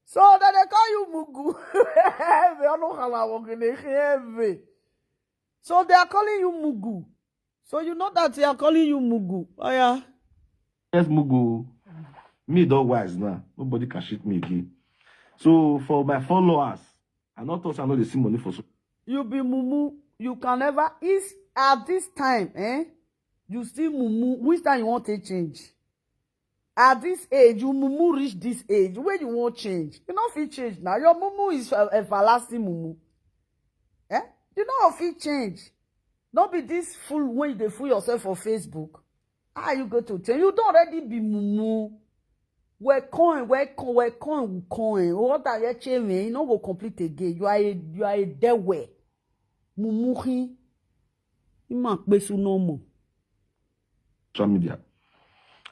So that they call you mugu. Heavy, I don't know how I walk in the heavy. So they are calling you mugu. So you know that they are calling you mugu. Oh yeah. Yes, mugu. Me don't wise now. Nobody can shit me again. So for my followers, I not thought I know they see money for so. You be mumu. You can never is at this time, eh? You still mumu. Which time you want to change? At this age, you mumu reach this age. Where you want change? You not fit change now. Your mumu is uh, everlasting mumu. Eh? You know fit change. Not be this fool when they fool yourself for Facebook. How you go to change? You don't already be mumu. We coin, we coin, we coin, we coin. What are you changing? You no go complete again. You are a you are a dead way. Mumu hin. You might be so normal. Social media.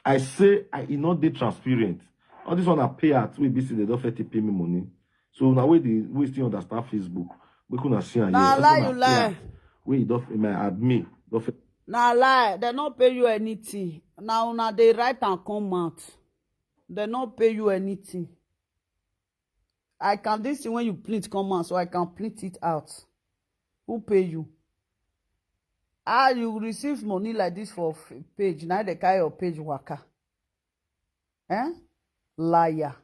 I say I e not dey transparent. All this one I pay out. We busy they don't fit pay me money. So now we the we still understand Facebook. We couldn't see am Na here. lie you lie. We don't my admin don't fit. Na lie, dem no pay you anything. Na una dey write am come out. Dem no pay you anything. I can this thing when you print come out, so I can print it out. Who pay you? Ah, you receive money like this for f- page. Now they carry your page waka. Eh? Liar.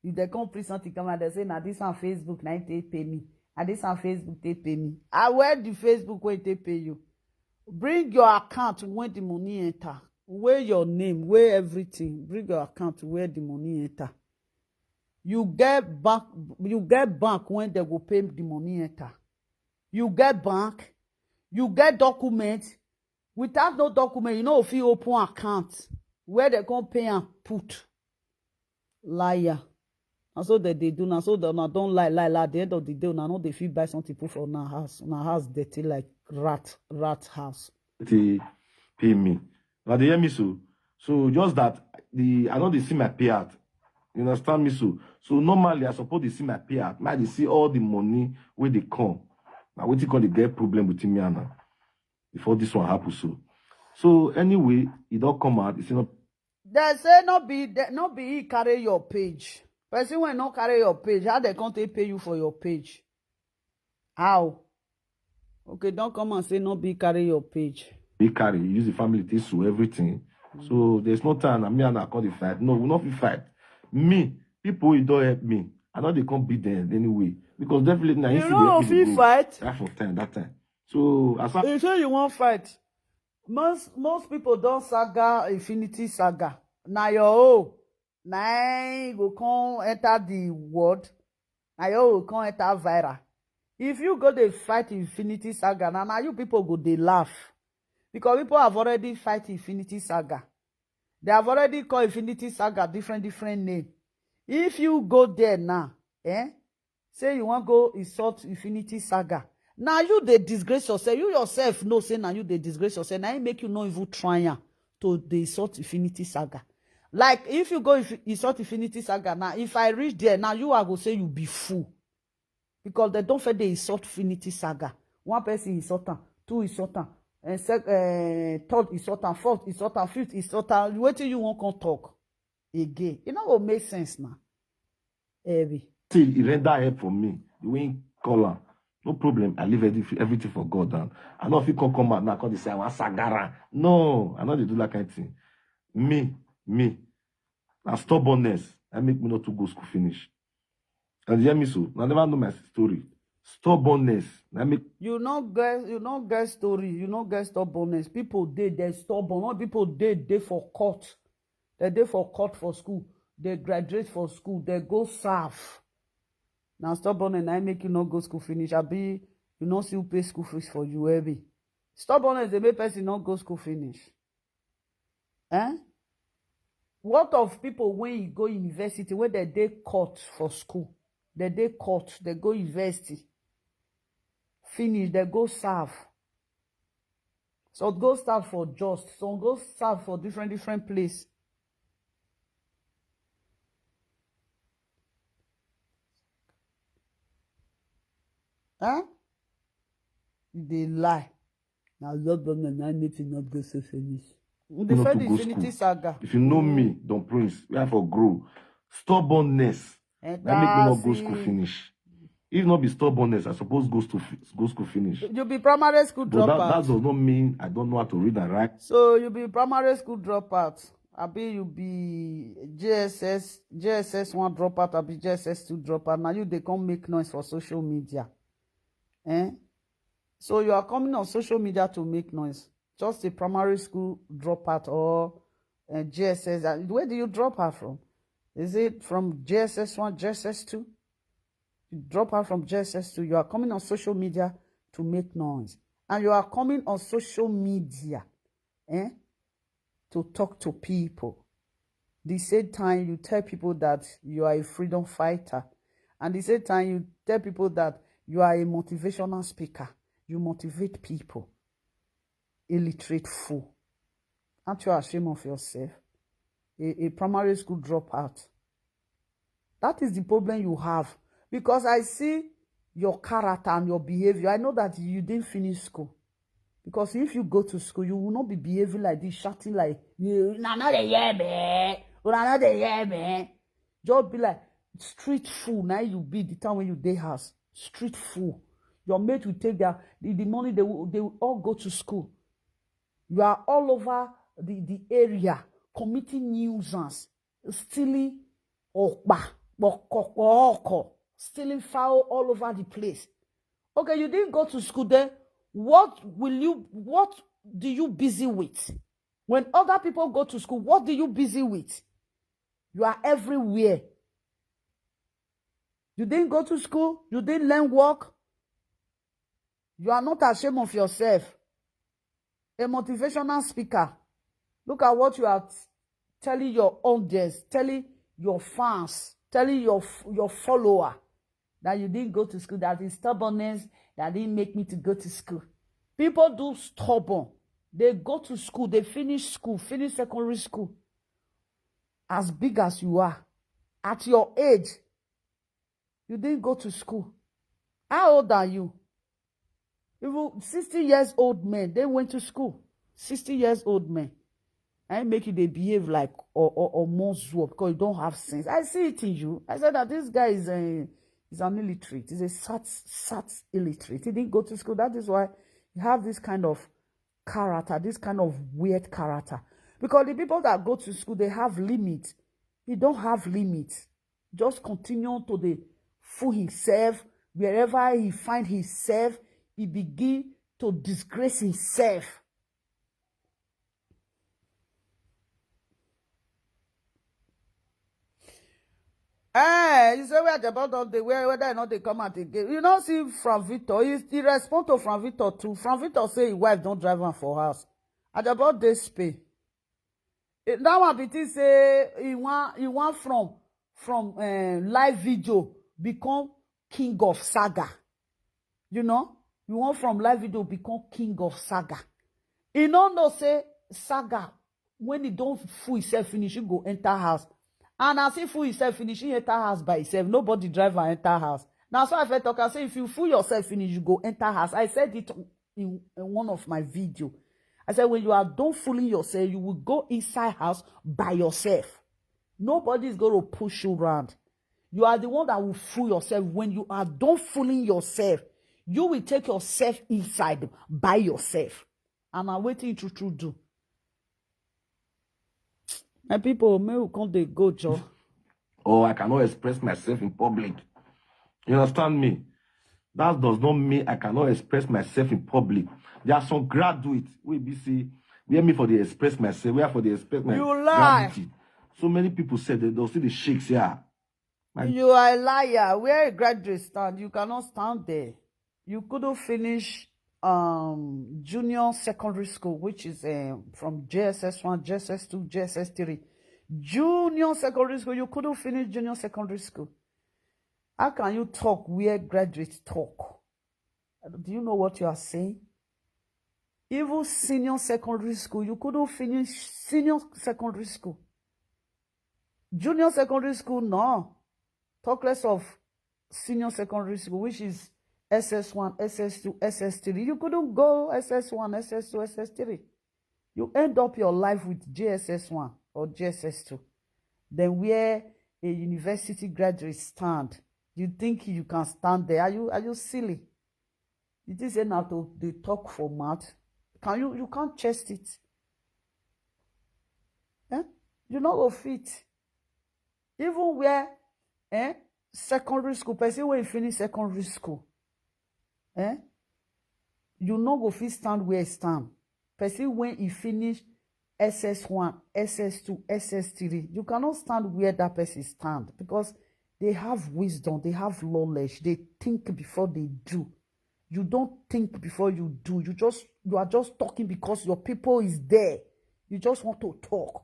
If they come print something come out, they say, now this on Facebook, now they pay me. And this on Facebook, they pay me. I wear the Facebook when they pay you. Bring your account when the money enter. Wear your name, wear everything. Bring your account where the money enter. You get bank, you get bank when they go pay the money enter. You get bank, you get document. Without no document, you know if you open account where they can pay and put. Liar. And so that they do now. So that una don't lie, lie, lie. At the end of the day, una no they feel buy something put for una house. Una house dirty like rat, rat house. They pay me. Now they hear me so. So just that the I know they see my payout. You understand me so? So normally I suppose they see my payout. Now they see all the money where they come. Now what you call the get problem between me and her before this one happens so. So anyway, it don't come out. It's not They say no be they, no be he carry your page. Person when no carry your page, how they can't take pay you for your page? How? Okay, don't come and say no be carry your page. They carry, you use the family things to everything. So there's no time. I mean, I can't fight. No, we not fit fight. Me, people you don't help me. I know they can't beat them anyway because definitely now You know if you fight, that for time that time. So as I You say you won't fight. Most most people don't saga infinity saga. Now your own. Na im go come enter the world. Na your go come enter viral. If you go dey fight Infinity Saga, na na you people go dey laugh, because people have already fight Infinity Saga. They have already called Infinity Saga different different name. If you go there now, eh, say you wan go insult Infinity Saga, na you dey disgrace yourself. You yourself know say na you dey disgrace yourself. Na im make you no even try am to dey insult Infinity Saga. Like, if you go inf- insult Infinity Saga now, if I reach there now, you are go say you be fool, because dem don first dey insult Infinity Saga. One person insult am, two insult am, and sec- eh, third insult am, fourth insult am, fifth insult am. Wetin you wan come talk again? E no go make sense na. Heavy. Still, he render help for me. The way he call am, no problem. I leave everything, everything for God. And I no fit come come out now, come dey say I wan sagara. No, I no dey do that kind thing. Me, me, na stubbornness. I make me not to go school finish. And you hear me so? I never know my story. Stubbornness. I make You no get, you no get story. You no get stubbornness. People dey, they stubborn. All people dey, they for court. They dey for court for school. They graduate for school. They go serve. Now stubbornness na im make you no go school finish. Abi you no still pay school fees for you, heavy. Stubbornness dey make person no go school finish. Eh? What of people when you go university, when they dey court for school, they dey court, they go university, finish, they go serve. Some go serve for just, some go serve for different different place. Huh? You dey lie. Now love them and I need to not go so finish. You Not to defend go Infinity school. Saga. If you know me, Don Prince, where I for grow, stubbornness. And That make me not go see, school finish. If not be stubbornness, I suppose go to fi- go school finish. You be primary school But that, that dropout. Does not mean I don't know how to read and write. So you be primary school dropout. Abi you be J S S, J S S one dropout, abi J S S two dropout. Now you dey come make noise for social media. Eh? So you are coming on social media to make noise. Just a primary school dropout or uh, J S S. Uh, Where do you drop out from? Is it from J S S one, J S S two? You drop out from J S S two. You are coming on social media to make noise. And you are coming on social media, eh, to talk to people. The same time you tell people that you are a freedom fighter. And the same time you tell people that you are a motivational speaker. You motivate people. Illiterate fool. Aren't you ashamed of yourself? A, a primary school dropout. That is the problem you have. Because I see your character and your behavior. I know that you didn't finish school. Because if you go to school, you will not be behaving like this, shouting like, "You na not dey hear me, una not dey hear me." Just be like street fool. Now you be the time when you dey house. Street fool. Your mate will take their the, the money, they will, they will all go to school. You are all over the, the area committing nuisance, stealing okpa, bokokoko, stealing fowl all over the place. Okay, you didn't go to school then. What will you, what do you busy with? When other people go to school, what do you busy with? You are everywhere. You didn't go to school, you didn't learn work. You are not ashamed of yourself. A motivational speaker. Look at what you are t- telling your audience, telling your fans, telling your f- your follower that you didn't go to school. That is stubbornness that didn't make me to go to school. People do stubborn. They go to school, they finish school, finish secondary school. As big as you are, at your age, you didn't go to school. How old are you? Even sixty years old men, they went to school. Sixty years old men. I make you they behave like or or, or more zuo because you don't have sense. I see it in you. I said that this guy is a is an illiterate. He's a sat sat illiterate. He didn't go to school. That is why you have this kind of character, this kind of weird character. Because the people that go to school, they have limit. He don't have limit. Just continue to the fool himself. Wherever he find himself, he begin to disgrace himself. Eh, you say where Ajabo don dey, where whether or not they come out again. You know, see Frank Victor, he, he respond to Frank Victor too. Frank Victor say his wife don't drive am for house. Ajabo dey Spain. Eh, that one be think say he want he want from from uh, live video become king of saga. You know, you want from live video become king of saga. He no know say saga when he don't fool himself finish, he go enter house. And as he fool himself finish, he enter house by himself. Nobody drive and enter house. Now, so I felt talk, I say, if you fool yourself finish, you go enter house. I said it in, in one of my video. I said, when you are done fooling yourself, you will go inside house by yourself. Nobody is going to push you around. You are the one that will fool yourself. When you are done fooling yourself, you will take yourself inside by yourself. And I'm waiting to true do. My people, may we come dey go, Joe. Oh, I cannot express myself in public. You understand me? That does not mean I cannot express myself in public. There are some graduates wey be say where me for dey express myself, where for dey express my You lie. Gravity. So many people said they don't see the shakes here. You are a liar. Where a graduate stand, you cannot stand there. You couldn't finish um junior secondary school, which is um, from J S S one, J S S two, J S S three. Junior secondary school, you couldn't finish junior secondary school. How can you talk where graduates talk? Do you know what you are saying? Even senior secondary school, you couldn't finish senior secondary school. Junior secondary school, no. Talk less of senior secondary school, which is S S one, S S two, S S three. You couldn't go S S one, S S two, S S three. You end up your life with J S S one or J S S two. Then where a university graduate stand, you think you can stand there? Are you are you silly? You think say now to they talk for mouth? Can you you can't chest it? Eh? You not go fit. Even where eh secondary school, person when you finish secondary school, eh? You not go fit stand where you stand. Person when you finish S S one, S S two, S S three, you cannot stand where that person stand because they have wisdom, they have knowledge, they think before they do. You don't think before you do. You just you are just talking because your people is there. You just want to talk.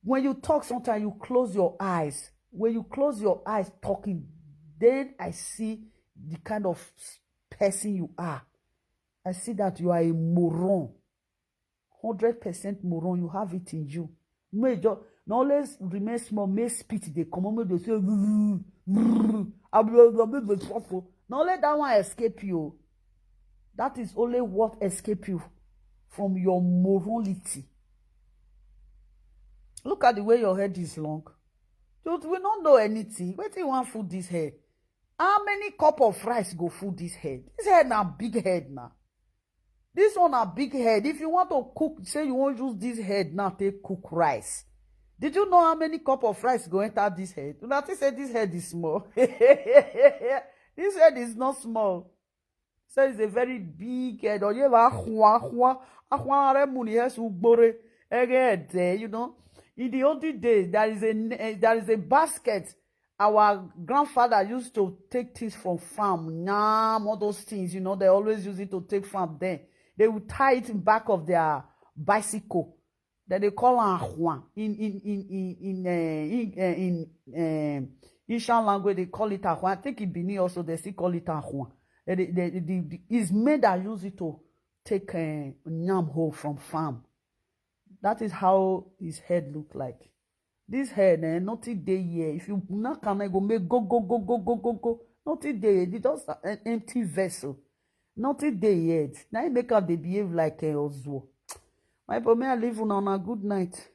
When you talk, sometimes you close your eyes. When you close your eyes talking, then I see the kind of person you are. I see that you are a moron. Hundred percent moron. You have it in you. No, you just no always remain small. Make spit they come on. Make they say. No let that one escape you. That is only what escape you from your morality. Look at the way your head is long. You will not know anything. Wait till you want food this head. How many cup of rice go food this head? This head na big head now. This one na big head. If you want to cook, say you wan use this head now take cook rice. Did you know how many cup of rice go enter this head? Una think say this head is small. This head is not small. So it's a very big head. Oyeba ahwa ahwa ahwa remuni hesu gbore ege head there, you know. In the olden days, there is a eh, there is a basket our grandfather used to take things from farm, yam, all those things, you know, they always use it to take farm. Then they would tie it in back of their bicycle. Then they call am ahwa in in in in in uh, in, uh, in um, Ishan language. They call it ahwa. I think in Benin also they still call it ahwa. Eh, the- the- the- the- It's men that use it to take uh, yam home from farm. That is how his head look like. This head, eh, nothing dey here. If you knock am, e go make go go go go go go go. Nothing dey here. It's just an empty vessel. Nothing dey here. Now you make am dey behave like a Ozuo. My people, may I leave una on a good night.